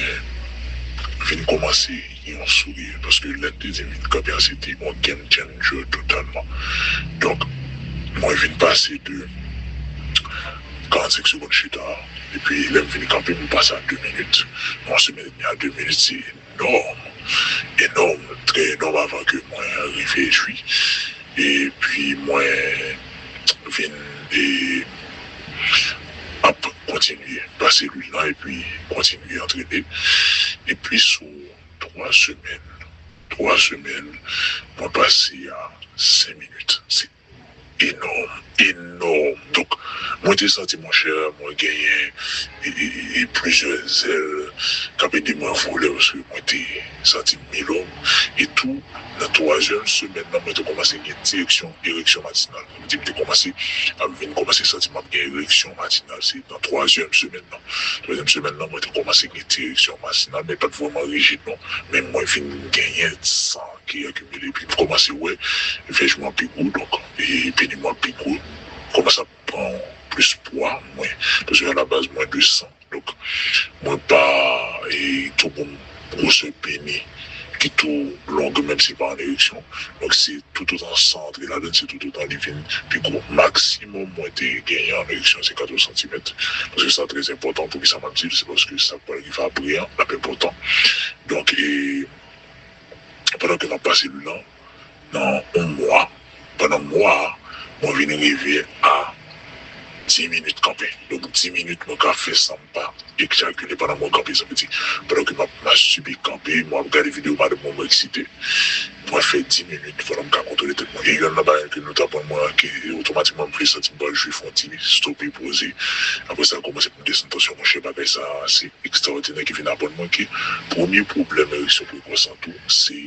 vin kòmanse gen yon souri. Paske lè m te di m vin kanpe an, se te yon game changer totalman. Donk, mwen vin pase de karannsenk segonn chita, epi lè m vin kanpe, m pase a de minit. Yon semèn edmi a de minit, se enòm, enòm, trè enòm avan ke mwen rive jwi. Epi mwen vin, e, ap kontinye pase lwil lan epi kontinye antrene. Epi sou twa semèn, twa semèn, mwen pase a senk minit. Se enòm, enòm. Donk, mwen te santi, monchè, mwen genyen, e, e, e, e plizyè zèl k ap ede mwen vole, paske mwen te santi m pi long. E tou, nan twazyèm semèn nan, mwen te kòmanse gen direksyon, ereksyon matinal. Sa vle di, m te kòmanse ap vin kòmanse santi m ap gen ereksyon matinal. Se nan twazyèm semèn nan. Twazyèm semèn nan, mwen te kòmanse gen direksyon matinal, men pa t vrèman rijid, non. Men mwen vin genyen san ki akimile, epi m kòmanse wè vèj mwen pi gwo, donk, e peni mwen pi gwo, kòmanse ap pran plis pwa mwen, paske alabaz mwen de san, donk, mwen pa, e, tou bon gwosè peni ki tou longueur, menm si l pa an ereksyon. Donk, se toutotan san antre ladann, se toutotan li vin pi gwo. Maksimòm mwen te genyen an ereksyon, se katòz santimèt. Paske sa trè enpòtan. Poukisa m ap di l? Se paske sa k pral rive apre an ap enpòtan. Donk, e, pandan ke m ap pase lwil lan, nan yon mwa, pandan mwa a, mwen vin rive a dis minit kanpe. Donk, dis minit, mwen ka fè san m pa ejakile pandan mwen kanpe. Sa vle di, pandan ke m ap mastibe kanpe, mwen ap gade videyo madanm mwen, mwen eksite. Mwen fè dis minit pandan m ka kontwole tèt mwen. E yonn nan bagay ke nou t aprann mwen an, ke otomatikman m vle santi m pral jwe, fè yon ti stope, poze. Apre sa, kòmanse pou m desann tansyon, monchè, bagay sa a, se ekstraòdinè ki vin aprann mwen ke premye pwoblèm ereksyon prekòs lan tou, se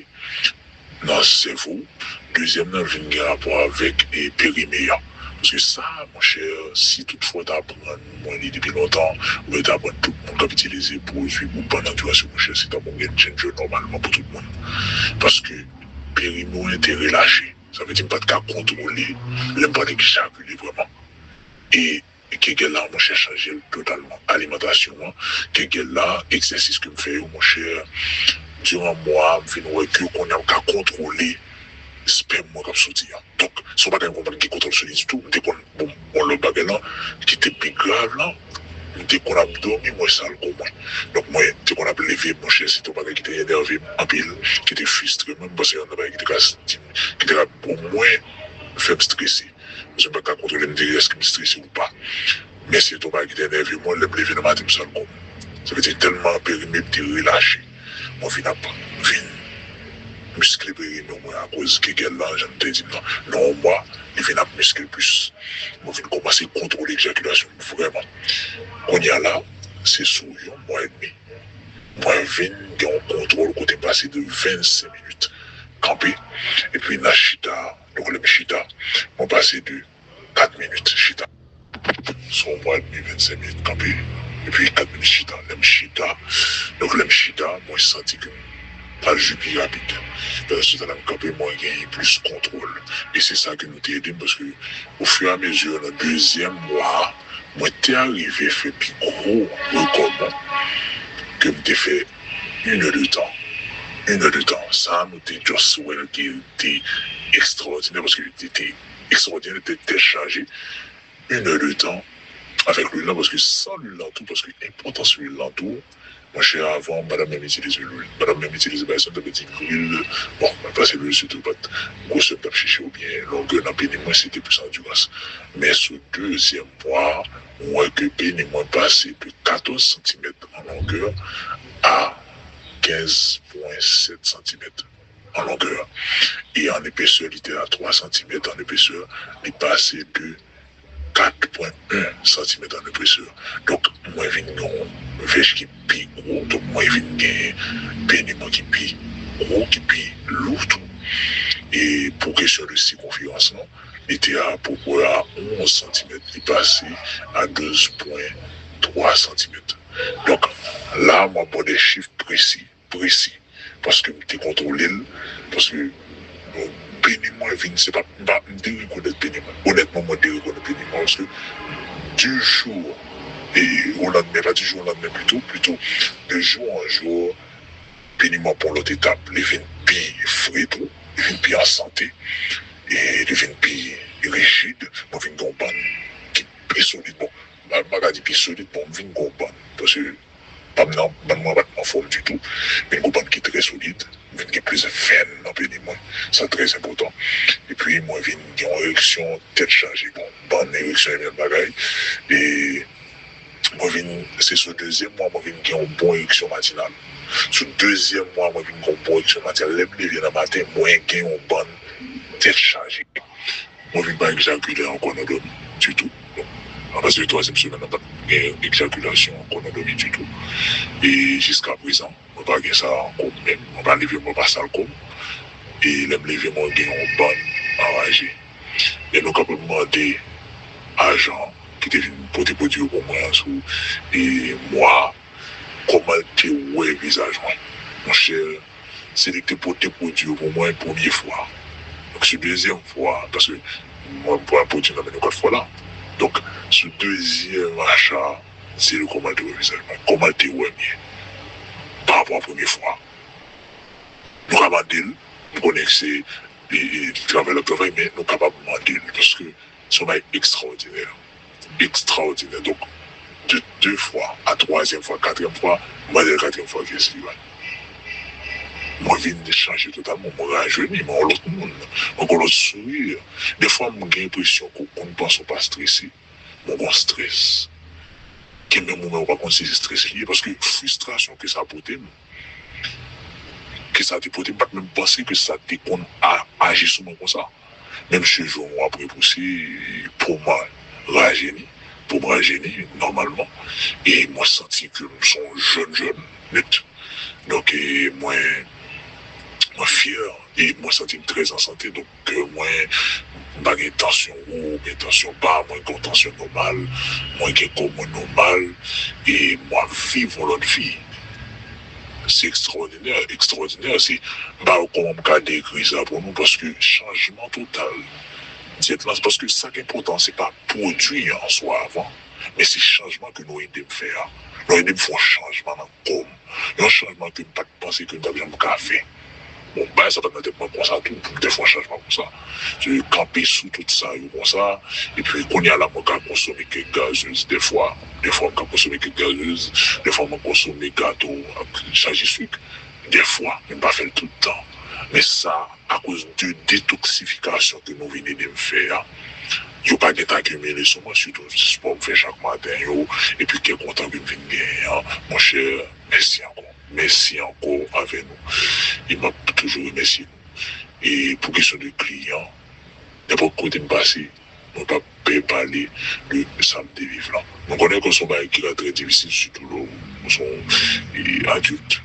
nan sèvo w. Dezyèm nan vin gen rapò avèk, e, perime a. Paske sa, monchè, si toutfwa w ta aprann mwen li depi lontan, oubyen w ta aprann tout moun k ap itilize pwodui pou bann andirans yo, monchè, se ta bon game changer nòmalman pou tout moun. Paske perime w te relache. Sa vle di m pa t ka kontwole lè m pral ejakile vrèman. E Kegel la, monchè, chanje l totalman. Alimantasyon an, Kegel la, egzèsis ke m fè yo, monchè, diran mwa a, m vin wè ke kounye a m ka kontwole spèm mwen k ap soti an. Donk, se yon bagay mwen pa t gen kontwòl sou li ditou. M te konn, bon, bon, lòt bagay lan, ki te pi grav lan, m te konn ap dòmi, mwen sal kò mwen. Donk, mwen te konn ap leve, monchè, se te yon bagay ki te enève m anpil, ki te fristre mwen, m panse yon bagay ki te ka, ki te ka, omwen, fè m strese. Paske m pa t ka kontwole m te èske m strese ou pa. Men se te yon bagay ki te enève mwen, lè m leve nan maten, m sal kò m. Sa vle di tèlman perime m te relache. Mwen vin ap, vin miskle perime mwen akoz Kegel lan, jan m te di m nan. Nan yon mwa, li vin ap miskle plis. Mwen vin kòmanse kontwole ejakilasyon m vrèman. Kounye a la, se sou yon mwa edmi, mwen vin gen yon kontwòl kote m pase de vennsenk minit kanpe, epi nan chita, donk lè m chita, mwen pase de kat minit chita. Sou yon mwa edmi, vennsenk minit kanpe, epi kat minit chita. Lè m chita, donk lè m chita, mwen santi ke m pral jwe pi rapid. Pandan se tan la m kanpe, mwen genyen plis kontwòl. E se sa ke nou te ede m, paske ofiramezu, nan dezyèm mwa a, mwen te arive fè pi gwo rekò mwen ke m te fè inèdtan. Inèdtan. Sa, nou te just wè l te, te ekstraòdinè, paske li te, te ekstraòdinè, te tèt chaje. Inèdtan avèk lwil lan, paske san lwil lan tou, paske enpòtans lwil lan tou, monchè, avan, m pa t ap menm itilize lwil. M pa t ap menm itilize bagay sa, m t ap di lwil, bon, mwen pase lwil sitou pa t gwosè m t ap chèche oubyen longè nan peni mwen, se te plis andirans. Men sou dezyèm mwa a, mwen wè ke peni mwen pase de katòz santimèt an longè a kenz pwen sèt santimèt an longè. E an epesè, li te a twa santimèt an epesè, li pase de kat pwen en santimèt an epesè. Donk, mwen vin gen yon vèj ki pi gwo, donk mwen vin gen peni mwen ki pi gwo, ki pi lou tou. E pou kesyon de sikonferans lan, li te apepre a onz santimèt, li pase a douz pwen twa santimèt. Donk, la, mwen ap ba w de chif presi, presi, paske m te kontwole l, paske, bon, peni mwen vin, se pa, m pa, m te rekonèt peni mwen. Onètman, mwen te rekonèt peni mwen, paske du jour, e, au lendemain, pa du jour au lendemain, plito, plito, de jou an jou, peni mwen pran lòt etap, li vin pi fre tou, li vin pi an sante, e li vin pi rijid, mwen vin gen yon bann ki pi solid. Bon, m pa, m pa ka di pi solid, bon, m vin gen yon bann, paske pa m nan, bann mwen pa t anfòm ditou. Vin gen yon bann ki trè solid, m vin gen plis venn nan peni mwen. Sa trè enpòtan. Epi mwen vin gen yon ereksyon tèt chaje. Bon, bann ereksyon e menm bagay. E mwen vin, se sou dezyèm mwa mwen vin gen yon bon ereksyon matinal. Sou dezyèm mwa mwen vin gen yon bon ereksyon matinal. Lè m leve nan maten, mwen gen yon bann tèt chaje. Mwen vin pa ejakile ankò nan dòmi ditou. Bon, apati de twazyèm semèn nan, pa t gen ejakilasyon ankò nan dòmi ditou. E jiska prezan, mwen pa gen sa ankò menm. Mwen pa leve, mwen pa sal kò m. E lè m leve, mwen gen yon bann anraje. E nou kapab mande ajan ki te vin pote pwodui yo pou mwen an sou, e, mwa a, kòman l te wè vizaj mwen. Monchè, se li ki te pote pwodui yo pou mwen premye fwa. Donk, sou dezyèm fwa, paske mwen pran pwodui nan men nou kat fwa la. Donk, sou dezyèm acha, se li kòman l te wè vizaj mwen, kòman l te wè m ye, pa rapò a premye fwa. Nou ka mande l, m konnen ke se e, e, travay l ap travay, men nou kapab mande l, paske se yon bagay ekstraòdinè. Ekstraòdinè. Donk, de, de fwa, a twazyèm fwa, katriyèm fwa, m mande l katriyèm fwa, kiyès li ye. Mwen vin chanje totalman, mwen rajeni, mwen yon lòt moun, mwen gen yon lòt souri. Defwa, m gen enpresyon ke w konn panse w pa strese, mwen gen yon strès. Gen menm moman, ou pa konn si se strès li ye, paske fristrasyon ke sa pote m, ke sa te pote, m pa t menm panse ke sa te konn a, aji sou mwen konsa. Men m cheve w ap repouse, po m rajeni, po m rajeni, nòmalman. E mwen santi ke m se yon jèn, jèn, nèt. Donk, e, mwen, mwen fyè, e mwen santi m trè an sante. Donk, kè mwen, m pa gen tansyon wo, oubyen tansyon ba, mwen gen yon tansyon nòmal, mwen gen kò mwen nòmal, e m ap viv yon lòt vi. Se ekstraòdinè, ekstraòdinè. Se, m pa wè kòman m ka dekri sa pou nou, paske chanjman total. Dyèt lan, paske sa k enpòtan, se pa pwodui an swa avan, men se chanjman ke nou ede m fè a. Nou ede m fè yon chanjman nan kò m. Yon chanjman ke m pa t panse ke m t ap janm ka fè. Bon, bagay sa pa t nan tèt mwen konsa tou, pou m te fè yon chanjman konsa. Se kanpe sou tout sa yo konsa, epi kounye a la, mwen ka konsome kèk gazez dèfwa. Dèfwa, mwen ka konsome kèk gazez, dèfwa, mwen konsome gato ak chaje sik. Dèfwa, men m pa fè l tout tan. Men sa, akoz de detoksifikasyon ke nou vin ede m fè a, yo pa gentan akimile sou mwen, sitou spò m fè chak maten yo, epi kè kontan ke m vin genyen an, monchè, mèsi ankò. Mèsi ankò avè nou. E m ap toujou remèsye nou. E pou kesyon de kliyan, nenpòt kote m pase, mwen p ap pè pale de sa m te viv lan. Mwen konnen ke se yon bagay ki ka trè difisil, sitou lè w se yon, e, adilt.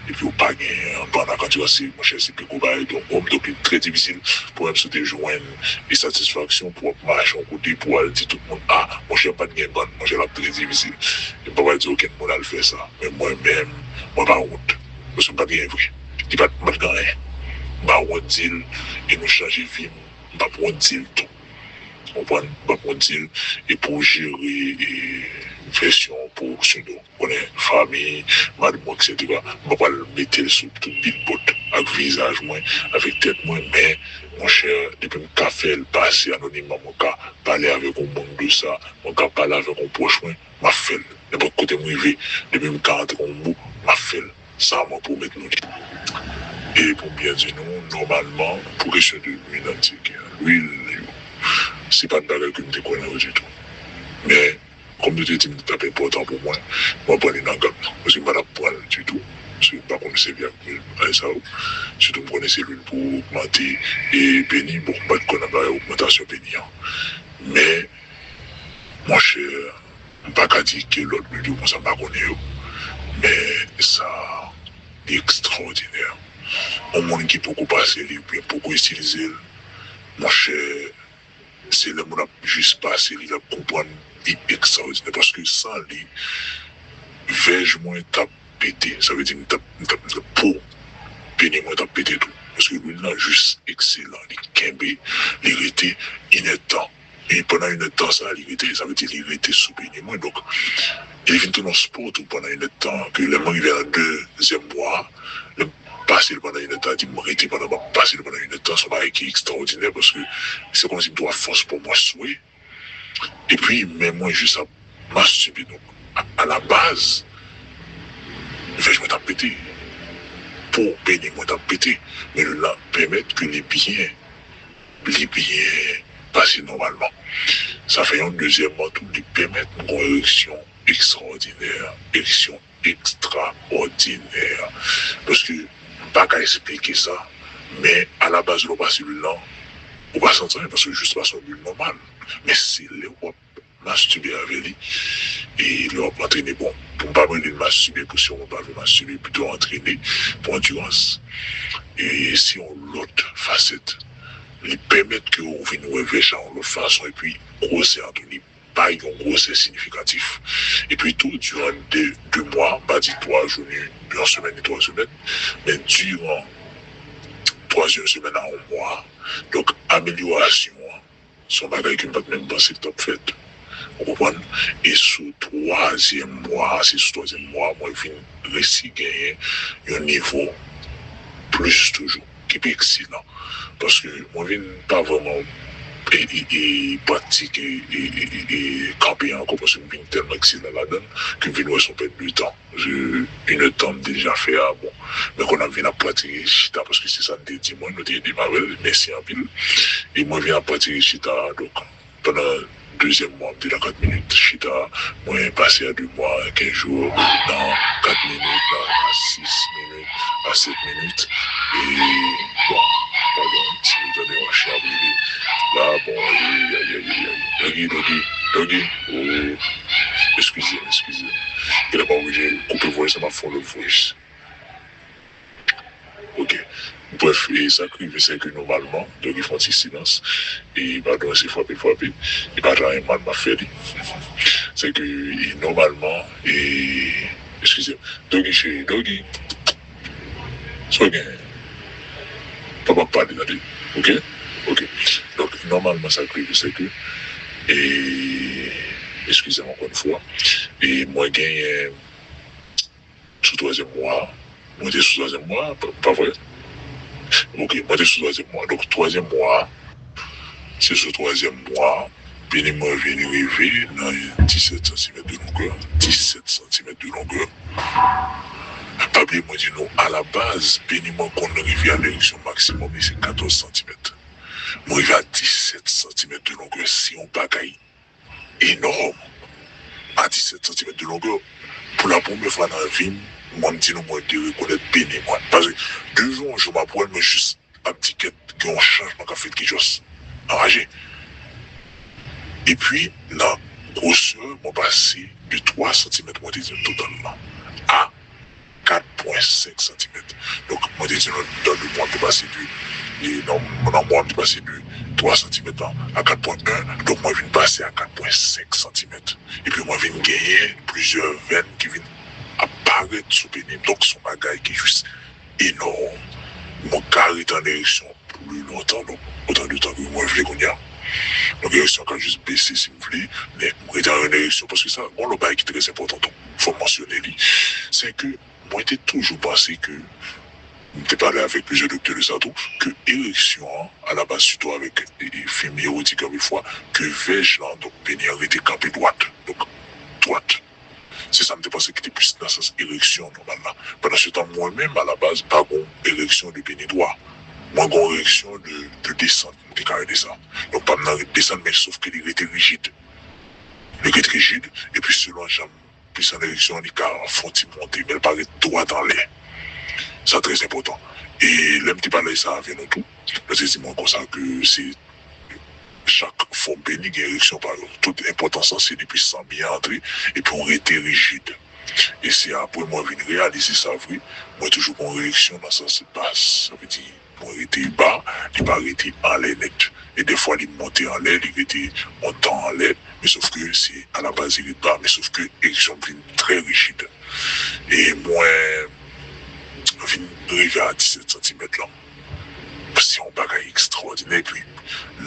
Epi w pa gen bann ak andirans, monchè, se pi gwo bagay de yon òm. Donk, li trè difisil pou menm si w te jwenn e satisfaksyon pou w ap mache yon kote pou w al di tout moun, a, monchè, m pa t gen bann, monchè, l ap trè difisil. E m pa pral di okenn moun al fè sa. Men mwen menm, mwen pa wont. Paske m pa t gen vre. Li pa t, m pa t gen anyen. M pa wont di l, e nou chanje vi m, m p ap wont di l tou. Konprann? M p ap wont di l, e pou jere, e, vèsyon pwodiksyon de, konnen fanmi, madanm mwen, etsetera. M pa pral mete l sou tout bilbòt ak vizaj mwen, avèk tèt mwen, men, monchè, depi m ka fè l pase anonimman, mwen ka pale avèk yon moun de sa, mwen ka pale avèk yon pwòch mwen, m ap fè l. Nenpòt kote m rive, depi m ka antre yon mo, m ap fè l. Sa mwen pwomèt nou li. E pou m byen di nou, nòmalman, pou kesyon de lwil an, lwil yo, se pa t bagay ke m te kwè nan yo ditou. Men, kòm nou te di m li t ap enpòtan pou mwen, mwen pran li nan gam nan. Paske m pa t ap pran l ditou. Paske m pa konn sèvi ak lwil bagay sa yo. Sitou m konnen se lwil pou ogmante e peni. Bon, m pa t kwè nan bagay ogmantasyon peni an. Men, monchè, m pa ka di ke lòt lwil yo konsa, m pa konnen yo. Men sa, li ekstraòdinè. Yon moun ki poko pase li, oubyen poko itilize l, monchè, se lè moun ap jis pase li, l ap konprann li ekstraòdinè. Paske san li, vèj mwen t ap pete. Sa vle di, m t ap, m t ap, m t ap, po peni mwen t ap pete tou. Paske lwil lan jis ekselan. Li kenbe, li rete inèdtan. E pandan inèdtan sa, li rete, sa vle di li rete sou peni mwen. Donk, li vin tounen yon spò tou pandan inèdtan. Ke lè mwen rive nan dezyèm mwa, lè m pase l pandan inèdtan, di m rete pandan, m ap pase l pandan inèdtan, se yon bagay ki ekstraòdinè, paske se kòmsi m tou ap fè yon spò mwen swe. Epi, men mwen jis ap mastibe. Donk, a, a la baz, vèj mwen t ap pete. Po peni mwen t ap pete. Men lwil lan pèmèt ke li byen, li byen pase nòmalman. Sa fè yon, dezyèmman tou, li pèmèt m gen yon ereksyon ekstraòdinè, ereksyon ekstraòdinè. Paske m pa ka esplike sa, men a la baz lè w pase lwil lan, ou pa santi anyen, paske jis pase yon lwil nòmal. Men se lè w ap mastibe avè li, e lè w ap antrene, bon, pou m pa rele l mastibe, pou si yon moun pa vle mastibe, pito antrene, pou andirans. E se yon lòt fasèt. Li pèmèt ke w vin wè vèj la yon lòt fason, epi gwosè an tou, li pa yon gwosè siyifikatif. Epi tou, diran de, de mwa, m pa di twa jou, ni yon semèn, ni twa semèn, men diran twazyèm semèn a yon mwa, donk, amelyorasyon an, se yon bagay ke m pa t menm panse k t ap fèt. Ou konprann? E sou twazyèm mwa, se sou twazyèm mwa, mwen vin resi genyen yon nivo plis toujou, ki pi eksilan. Paske mwen vin pa vrèman e, e, e, pratike e, e, e, e kanpe ankò, paske m vin tèlman eksilan ladan l ke m vin wè se yon pèt de tan. Je, inèdtan m deja fè a, bon. Men kounye a m vin ap pratike chita, paske se sa n te di mwen, nou te ede m avè l, mèsi anpil. E mwen vin ap pratike chita a, donk, pandan dezyèm mwa, m te nan kat minit chita, mwen pase a de mwa, kenz jou, nan kat minit, nan, a sis minit, a sèt minit. E, bon, padon, si nou tande yon chen ap rele la, bon, e, ay, ay, ay, ay. Doggy, Doggy, Doggy, oh, eskize m, eskize m. Genlè m oblije koupe voice la, m ap fè yon lòt voice. Ok. Bref, e sa k rive, se ke nòmalman, Doggy fè yon ti silans. E padon, se frape, frape. E pa travay mal m ap fè li. Se ke, e nòmalman, e, eskize m. Doggy cheri, Doggy. Sa w gen? Papa ap pale, tande. Ok? Ok. Donk, nòmalman, sa k rive, se ke, e, eskize m ankò yon fwa. E mwen genyen sou twazyèm mwa. Mwen te sou twazyèm mwa, pa, pa vre? Ok, mwen te sou twazyèm mwa. Donk, twazyèm mwa, se sou twazyèm mwa, peni mwen vin rive nan disèt santimèt de longè. Disèt santimèt de longè. Pa bliye, mwen di nou, alabaz, peni mwen konn rive a lereksyon maksimòm li, se katòz santimèt. Mwen rive a disèt santimèt de longè. Se yon bagay enòm. A disèt santimèt de longè, pou la premyè fwa nan vi m, mwen, m di nou, mwen te rekonèt peni mwen. Paske de jou an jou, m ap wè l, mwen jis ap di kèt, gen yon chanjman k ap fèt ki jis anraje. Epi, nan gwosè, mwen pase de twa santimèt, mwen te di nou totalman, a kat pwen senk santimèt. Donk, mwen te di nou, nan de mwa, m te pase de, e nan, nan mwa, m te pase de twa santimèt lan a kat pwen en, donk mwen vin pase a kat pwen senk santimèt. Epi mwen vin genyen plizyè venn ki vin ap parèt sou peni m. Donk, se yon bagay ki jis enòm. Mwen ka rete an ereksyon pli lontan, donk, otan de tan ke mwen vle kounye a. Donk, ereksyon ka jis bese si m vle, men m rete an ereksyon, paske sa, gon lòt bagay ki trè enpòtan tou, fò m mansyone li, se ke mwen te toujou panse ke, m te pale avèk plizyè doktè de sa tou, ke ereksyon an, alabaz, sitou avèk, e, e, fim ewotik anpil fwa, ke vèj lan, donk, peni an rete kanpe dwat, donk, dwat. Se sa m te panse ki te plis nan sans ereksyon nòmal la. Pandansetan, mwen menm, alabaz, m pa gon ereksyon de peni dwa. Mwen gon ereksyon de, de desant, m te ka rele sa. Donk, pa m nan ret desann, men sof ke li rete rijid. Li ret rijid, epi selon jan m plis an ereksyon, li ka fè yon ti monte, men l pa ret dwat anlè. Sa trè enpòtan. E lè m te pale sa avè nou tou, nou te di mwen konsa ke se chak fòm peni gen ereksyon pa yo. Tout enpòtans lan se depi san byen antre epi w rete rijid. E se apre mwen vin reyalize sa vre, mwen toujou gon ereksyon nan sans bas. Sa vle di, mwen rete ba, li pa rete anlè nèt. E dèfwa li monte anlè, li rete yon tan anlè, men sof ke se alabaz li ret ba, men sof ke ereksyon m vin trè rijid. E mwen vin rive a disèt santimèt lan. Se yon bagay ekstraòdinè. Epi,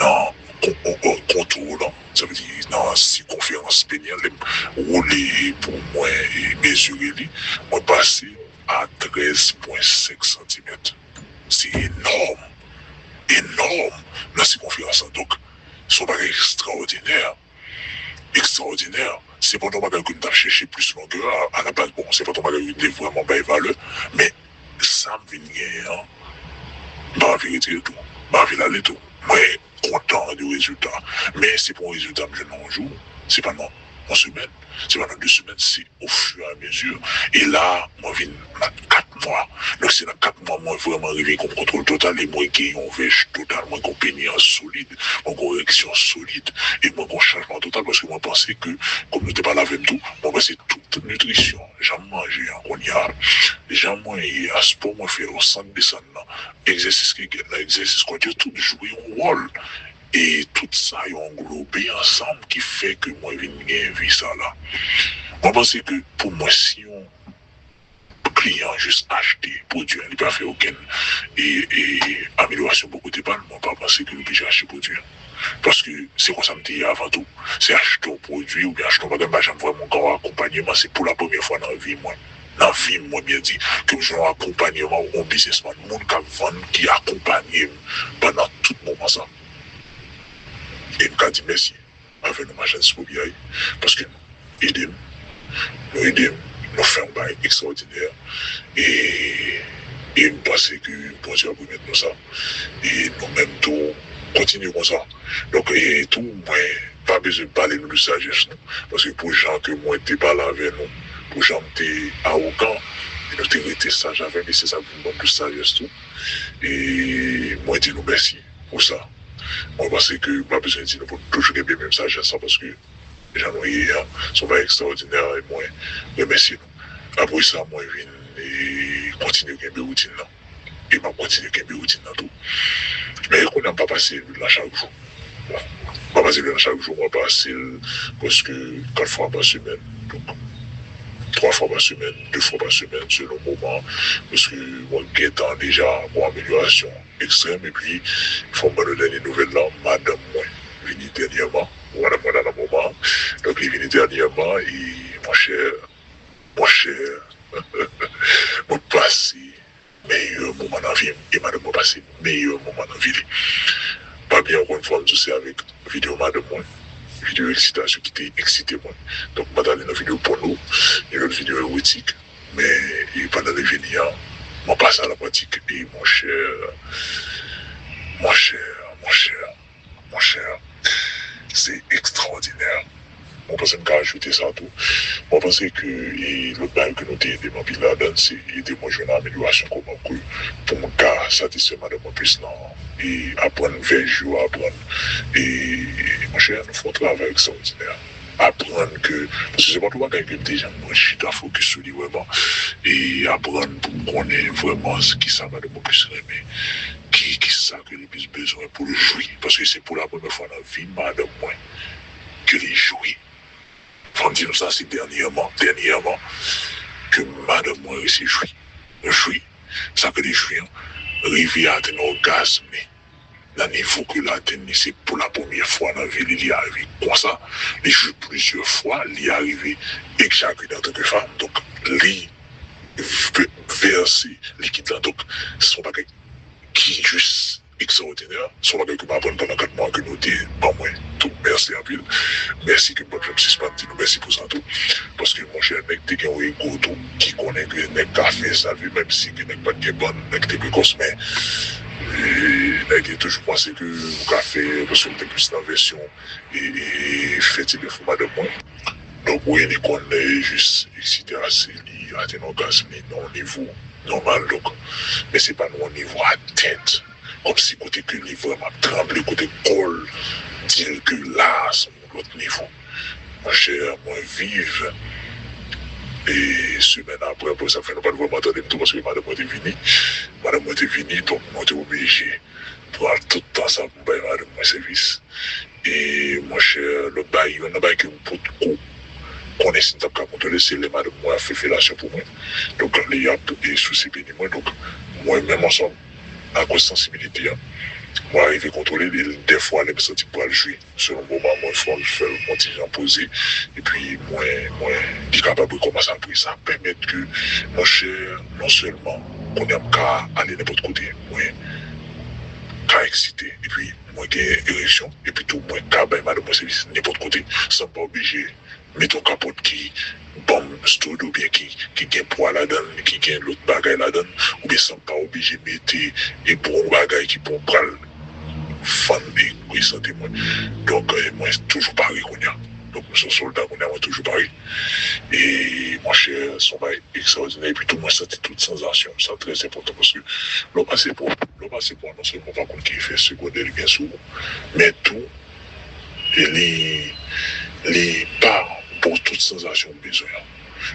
nan kon-, kon-, kontou lan, sa vle di nan sikonferans peni an, lè m woule pou mwen e mezire li, mwen pase a trèz pwen senk santimèt. Se enòm. Enòm nan sikonferans lan. Donk, se yon bagay ekstraòdinè. Ekstraòdinè. Se pa t yon bagay ke m t ap chèche plis longè a, alabaz, bon, se pa t yon bagay ke m te vrèman bay valè, men sa m vin genyen an, m pa anvi retire tou. M pa anvi l ale tou. Mwen kontan de rezilta. Men se pa yon rezilta m jwenn nan yon jou, se pa nan yon semèn, se pa nan de semèn, se ofiramezu. E la, mwen vin nan kat mwa. Donk, se nan kat mwa mwen vrèman rive gon kontwòl total e mwen gen yon vèj total, mwen gon peni an solid, mwen gon ereksyon solid, e mwen gon chanjman total, paske mwen panse ke, kòm nou te pale avè m tou, mwen panse tout nitrisyon, jan m manje an kounye a, jan mwen ye a, spò mwen fè yo, san k desann nan, egzèsis kegèl la, egzèsis kòd yo, tout jwe yon wòl. E tout sa yo anglobe ansanm ki fè ke mwen vin gen vi sa la. Mwen panse ke pou mwen, si yon kliyan jis achte pwodui an, li pa fè okenn e, e, amelyorasyon bò kote pa l, mwen pa panse ke li oblije achte pwodui an. Paske se konsa m te ye avan tou. Se achte yon pwodui oubyen achte yon bagay, m pa janm vrèman gen yon akonpanyeman. Se pou la premyè fwa nan vi mwen. nan vi m, mwen byen di, ke m jwenn yon akonpanyeman, yon biznismann, moun k ap vann ki akonpanye m pandan tout moman sa. E m ka di mèsi avè nou machann Sipobiyay, paske nou ede m, nou ede m, nou fè yon bagay ekstraòdinè, e, e m panse ke Bondye ap remèt nou sa, e nou menm tou, kontinye konsa. Donk, e tou, mwen pa bezwen pale nou de sajès nou, paske pou jan ke mwen te pale avè nou, pou jan m te awogan, e nou te rete saj avè m, e se sa k vin ban m plis sajès tou. E mwen di nou mèsi pou sa. Mwen panse ke m pa bezwen di nou pou nou toujou gen menm sajès la, paske jan nou ye an, se yon bagay ekstraòdinè, e mwen remèsye nou. Apre sa, mwen vin, e, kontinye kenbe woutin nan. E m ap kontinye kenbe woutin nan tou. Men kounye a, m pa pase lwil la chak jou. M pa pase lwil la chak jou, mwen pase l prèske kat fwa pa semèn. Donk, twa fwa pa semèn, de fwa pa semèn, selon moman. Paske mwen gentan deja gon amelyorasyon ekstrèm. Epi, fò m ban nou dènye nouvèl la, madanm mwen vini dènyèman. Madanm mwen la nan moman. Donk, li vini dènyèman, e monchè, monchè, mwen pase meyè moman nan vi m, e madanm mwen pase meyè moman nan vi li. Pa bliye, ankò yon fwa, m di w se avèk videyo madanm mwen, videyo eksitasyon ki te eksite mwen. Donk, m pa t ale nan videyo pòno, ni lòt videyo ewotik, men, e, pandan li vini an, mwen pase a la pratik, e monchè, monchè, monchè, monchè, se ekstraòdinè. Mwen panse m ka ajoute sa tou. Mwen panse ke, e, lòt bagay ke nou te ede m anpil ladan, se ede mwen jwenn amelyorasyon kòman ke pou m ka satisfè madanm mwen plis nan, e, aprann vèj yo, aprann, e, monchè, nou fè yon travay ekstraòdinè. Aprann ke, paske se pa yon bagay ke m te janm chita fokis sou li vrèman, e aprann pou m konnen vrèman se kisa madanm mwen plis renmen, ki, kisa ke li plis bezwen pou l jwi. Paske se pou la premyè fwa nan vi madanm mwen ke li jwi. Fò m di nou sa, se dènyèman, dènyèman, ke madanm mwen resi jwi. Jwi, sa ke li jwi an, rive atenn ògazm li. Nan nivo ke l atenn li, se pou la premyè fwa nan vi li, li arive konsa. Li jwi plizyè fwa, li arive egzakite antanke fanm. Donk, li vè-, vèse likid la. Donk, se yon bagay ki jis ekstraòdinè. Se yon bagay ke m aprann pandan kat mwa ke nou te ban mwen tou. Mèsi anpil. Mèsi ke m p ap janm sispann di nou mèsi pou sa tou. Paske, monchè, nèg te gen yon ego tou, ki konnen ke nèg ka fè sa l vle, menm si ke nèg pa t gen bann, nèg te prekòs, men, e, nèg te toujou panse ke ou ka fè, paske m te plis nan vèsyon, e, e, fè ti bèf pou madanm mwen. Donk, wi, li konn, e, jis eksite ase, li atenn ògazm li nan yon nivo nòmal, donk, men se pa nan yon nivo atent, kòmsi kote ke li vrèman ap tranble, kote kò l di l ke la, se yon lòt nivo. Monchè, mwen viv, e semèn apre, apre sa fè nou pa t vrèman tande m tou, paske madanm mwen te vini, madanm mwen te vini, donk mwen te oblije pran tout tan sa pou m bay madanm mwen sèvis. E, monchè, lòt bagay, youn nan bagay ke m potko konnen si m t ap ka kontwole, se lè madanm mwen ap fè felasyon pou mwen. Donk, li ap, e, souse peni mwen. Donk, mwen menm ansanm, akoz sansibilite an, mwen arive kontwole li. Dèfwa, lè m santi m pral jwi, selon moman mwen, fò m fè l yon ti jan poze. Epi, mwen, mwen, li kapab rekòmanse apre. Sa pèmèt ke, monchè, non sèlman, kounye a m ka ale nenpòt kote, mwen ka eksite. Epi, mwen gen ereksyon, epi tou mwen ka bay madanm mwen sèvis nenpòt kote, san m pa oblije mete yon kapòt ki ban m stoud oubyen ki, ki gen pwa ladan l, ki gen lòt bagay ladan l, oubyen san m pa oblije mete e bon bagay ki pou m pral fann e, e sante mwen. Donk, e, mwen toujou pare kounye a. Donk, mwen se yon sòlda kounye a, mwen toujou pare. E, monchè, se yon bagay ekstraòdinè. Epi tou, mwen santi tout sansasyon. Sa trè enpòtan paske lè w pase pò, lè w pase pò, non sèlman w pa konn ki efè segondè li gen sou ou, men tou, e li, li pa ba w tout sansasyon w bezwen an.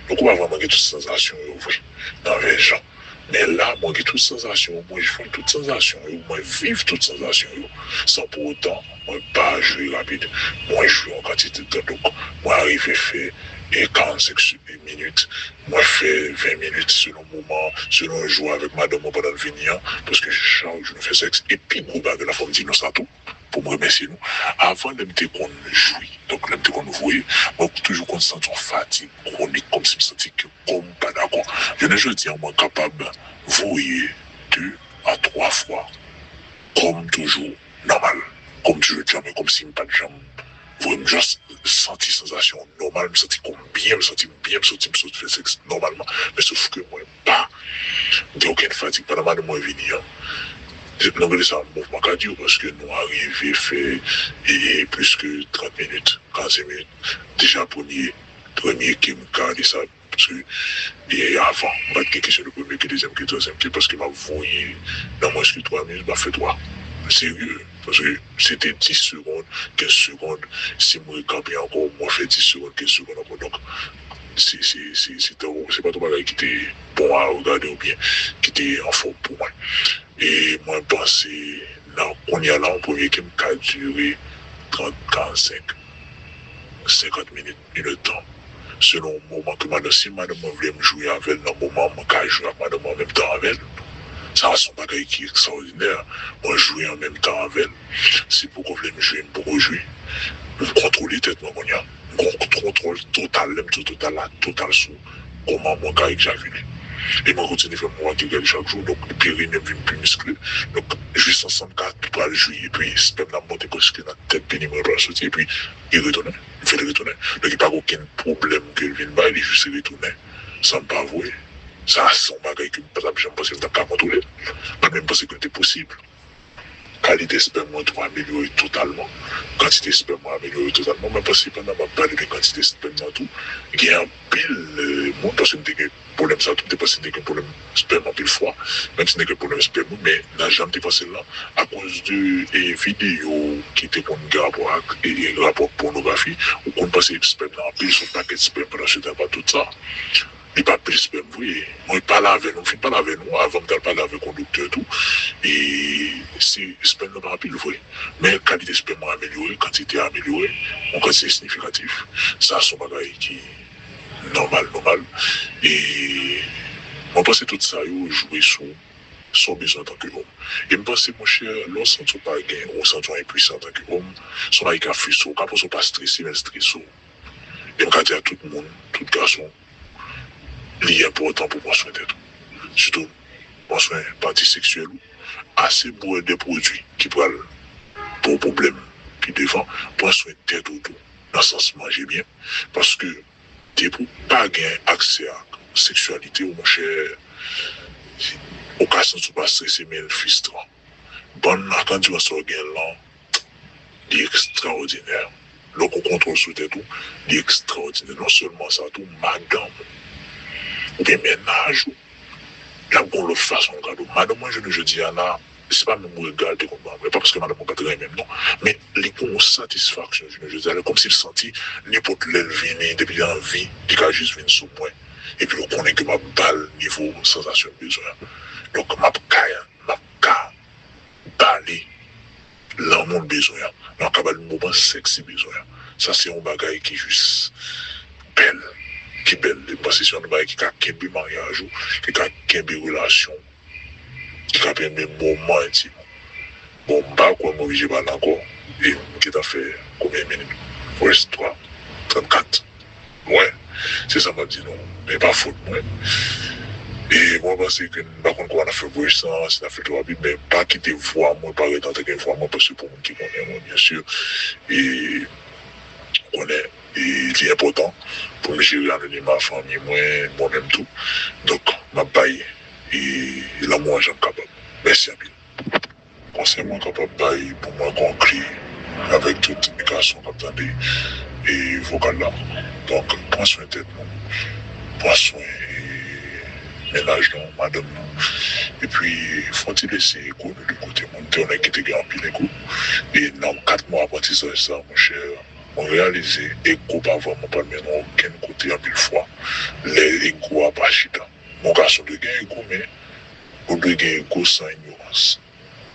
Donk, ou pa vrèman gen tout sansasyon yo vre nan vrè jan. Men la, mwen gen tout sansasyon yo, mwen jwenn tout sansasyon yo, mwen viv tout sansasyon yo, san pou otan mwen pa jwi rapid. Mwen jwi yon kantite tan, donk mwen arive fè, e, karannsenk minit, mwen fè ven minit selon moman, selon jou avèk madanm mwen pandan l vini an, paske chak jou nou fè sèks. E pi gwo bagay la, fò m di nou sa tou, pou m remèsye nou. Avan, lè m te konn jwi, donk lè m te konn voye, mwen toujou konn santi yon fatig kwonik, kòmsi m santi ke kò m pa dakò. Jounen jodi a, mwen kapab voye de a twa fwa, kòm toujou, nòmal. Kòm toujou, janm, kòmsi m pa t janm voye, m just santi sansasyon nòmal, m santi kò m byen, m santi m byen, m santi m sot fè sèks nòmalman. Men sof ke mwen pa gen okenn fatig. Pandan madanm mwen vini an, nou rele sa mouvman kadyo, paske nou arive fè, e, plis ke trant minit, karannsenk minit, deja premye, premye ke m ka rele sa, paske, e, avan, m pa t gen kesyon de premye ke, dezyèm ke, twazyèm ke, paske m ap voye nan mwens ke twa minit, m ap fè twa. Serye, paske se te dis segonn, kenz segonn, si m rekanpe ankò, mwen fè dis segonn, kenz segonn ankò. Donk, se, se, se, se te, se pa t yon bagay ki te bon a regade oubyen ki te anfòm pou mwen. E mwen panse nan kounye a la, yon premye ke m ka dire trant, karannsenk, senkant minit, inèdtan. Selon moman ke madanm, si madanm mwen vle m jwe avè l nan moman, mwen ka jwe ak madanm mwen an menm tan avè l. Sa a se yon bagay ki ekstraòdinè. Mwen jwe an menm tan avè l. Si l poko vle m jwe, m poko jwe. M kontwole tèt mwen kounye a. M gon kontwòl total, lè m di w total la, total sou kòman mwen ka egzavile. E mwen kontinye fè mouvman ke gade chak jou, donk, peri menm vin pi miskle. Donk, jis ansanm ka pral jwe, epi spèm nan monte preske nan tèt peni mwen pral soti, epi li retounen, m fè l retounen. Donk, li pa gen okenn pwoblèm ke l vin bay, li jis retounen, san m pa voye. Sa, se yon bagay ke m pa t ap janm panse m t ap ka kontwole. M pa t menm panse ke l te posib. Kalite spèm mwen tou amelyore totalman. Kantite spèm mwen amelyore totalman. Mwen panse pandan m ap pale de kantite spèm nan tou, gen anpil, e, moun, paske m te gen pwoblèm sa tou, m te panse m te gen pwoblèm spèm anpil fwa, menm si m te gen pwoblèm spèm wi, men nan jan m te panse l lan, akoz de, e, videyo ki te konn gen rapò ak, e, e, rapò ak pònografi, ou konn panse spèm nan anpil, se yon pakèt spèm pandan se tan pa tout sa. Li pa pil spèm vre. Mwen pale avè nou, m fin pale avè nou, avan m t al pale avèk yon doktè tou. E se spèm nan pa anpil vre. Men kalite spèm mwen amelyore, kantite a amelyore, yon kantite siyifikatif. Sa se yon bagay ki nòmal, nòmal. E mwen panse tout sa yo jwe sou sa w bezwen antanke òm. E m panse, monchè, lè w santi w pa gen, ou santi w enpwisan antanke òm, se yon bagay ki ap fristre w. Ou ka panse w pa strese, men l strese w. E m ka di a tout moun, tout gason, li enpòtan pou pran swen tèt ou. Sitou, pran swen pati seksyèl ou. Ase bwè de pwodui ki pral ba w pwoblèm pi devan. Pran swen tèt ou tou, nan sans manje byen. Paske, depi w pa gen aksè ak seksyalite w, monchè, ou ka santi w pa strese, men l fristran. Bann ak andilans sa w gen lan, li ekstraòdinè. Lè w gon kontwòl sou tèt ou, li ekstraòdinè. Non sèlman sa, tou, madanm ou, oubyen mennaj ou, l ap gon lòt fason l gade w. Madanm mwen, jounen jodi a la, se pa menm rega l te konn ban mwen. E pa paske madanm mwen pa t renmen m, non. Men li gon yon satisfaksyon, jounen jodi a la, kòmsi l santi nenpòt lè l vini, depi l anvi, li ka jis vin sou mwen. Epi l konnen ke m ap ba l nivo sansasyon l bezwen an. Donk, m ap ka, m ap ka ba li lanmou l bezwen an. M ap ka ba li moman sèks li bezwen an. Sa se yon bagay ki jis bèl, ki bèl. E m panse se yon bagay ki ka kenbe maryaj ou, ki ka kenbe relasyon w, ki ka kenbe moman entim ou. Bon, m pa kwè m oblije pale ankò. E m gentan fè konbyen minit? Presque twa, trannkat. Mwen, se sa m ap di nou. Men pa fòt mwen. E mwen panse ke m pa konn kòman n ap fè voice lan, si n ap fè l twò rapid, men pa kite vwa mwen parèt antanke vwa mwen, paske pou moun ki konnen mwen, byen si, e konnen, e li enpòtan pou m jere anonima fanmi mwen, mwen menm tou. Donk, m ap bay, e lanmou an jan m kapab. Mèsi anpil. Konsèy mwen kapab bay pou mwen konkli avèk tout gason k ap tande, e, vokal la. Donk, pran swen tèt nou, pran swen, e, mennaj nou, madanm nou. Epi, fò ti lese ego nou de kote. Mwen te yon nèg ki te gen anpil ego. E nan kat mwa aprantisaj sa, monchè, mwen reyalize ego pa vrèman pral mennen w okenn kote anpil fwa. Lè ego a pa chita. Yon gason dwe gen ego, men ou dwe gen ego san inyorans.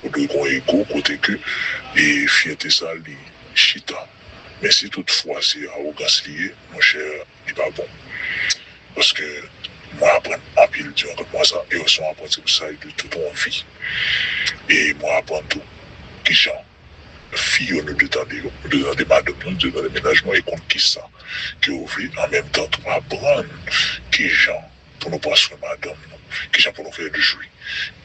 Ou dwe gen yon ego kote ke, e, fyète sa li chita. Men si tout fwa se awogans li ye, monchè, li pa bon. Paske mwen aprann anpil diran kat mwa sa, e se yon aprantisaj de tout yon vi. E mwen aprann tou kijan fi yo nou dwe tande yo, nou dwe tande madanm nou, nou dwe tande mennaj nou, e konn kisa ke yo vle, an menm tan tou aprann kijan pou nou pran swen madanm nou, kijan pou nou fè l jwi,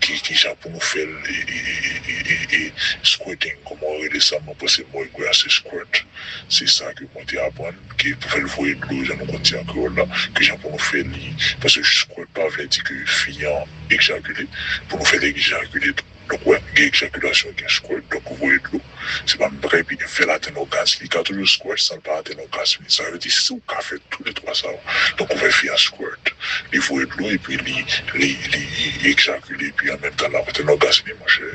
ki, kijan pou nou fè l e, e, e, e, e, e squirting, kòman yo rele sa, mwen panse mo egwe a se squirt. Se sa ke mwen te aprann, ke pou fè l voye dlo, jan nou konn di an kreyòl la, kijan pou nou fè li, paske squirt pa vle di ke fi an ejakile, pou nou fè l ejakile tou. Donk, wè, gen ejakilasyon, gen squirt, donk voye dlo. Se pa menm bagay, epi fè l atenn ògasm li. Li ka toujou squirt san l pa atenn ògasm li. Sa vle di, si w ka fè tou le twa sa yo, donk ou fè fi a squirt, li voye dlo, epi li, li, li ejakile, epi an menm tan l ap atenn ògasm li, monchè,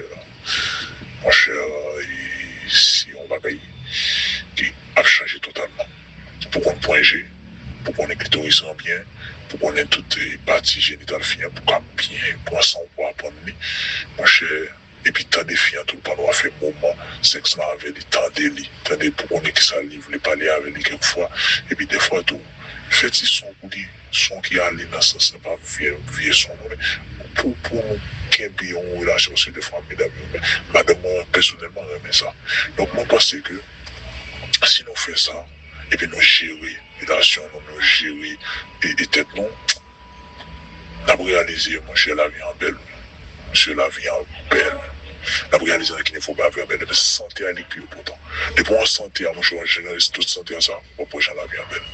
monchè, e se yon bagay ki ap chanje totalman. Pou konn pwen je, pou konnen klitoris lan byen, pou konnen tout, e, pati jenital fi an, pou ka byen pran san w pou aprann li. Monchè, epi tande fi an tou pandan w ap fè moman sèks lan avè li, tande li, tande pou konnen kisa li vle, pale avè li kèk fwa, epi dèfwa tou, fè ti son pou li, son ki ale nan sans lan, pa vye, vye son non, men pou, pou nou kenbe yon relasyon, se dèfwa medam yo, men madanm mwen pèsonèlman renmen sa. Donk mwen panse ke si nou fè sa, epi nou jere relasyon nou, nou jere e, e tèt nou, n ap reyalize, monchè, lavi an bèl. Monchè, lavi an bèl. N ap reyalize nan ki nivo lavi an bèl. Epi sante a li pi enpòtan. Depi w an sante a, monchè, w an jere tout sante a sa, w ap wè jan lavi an bèl.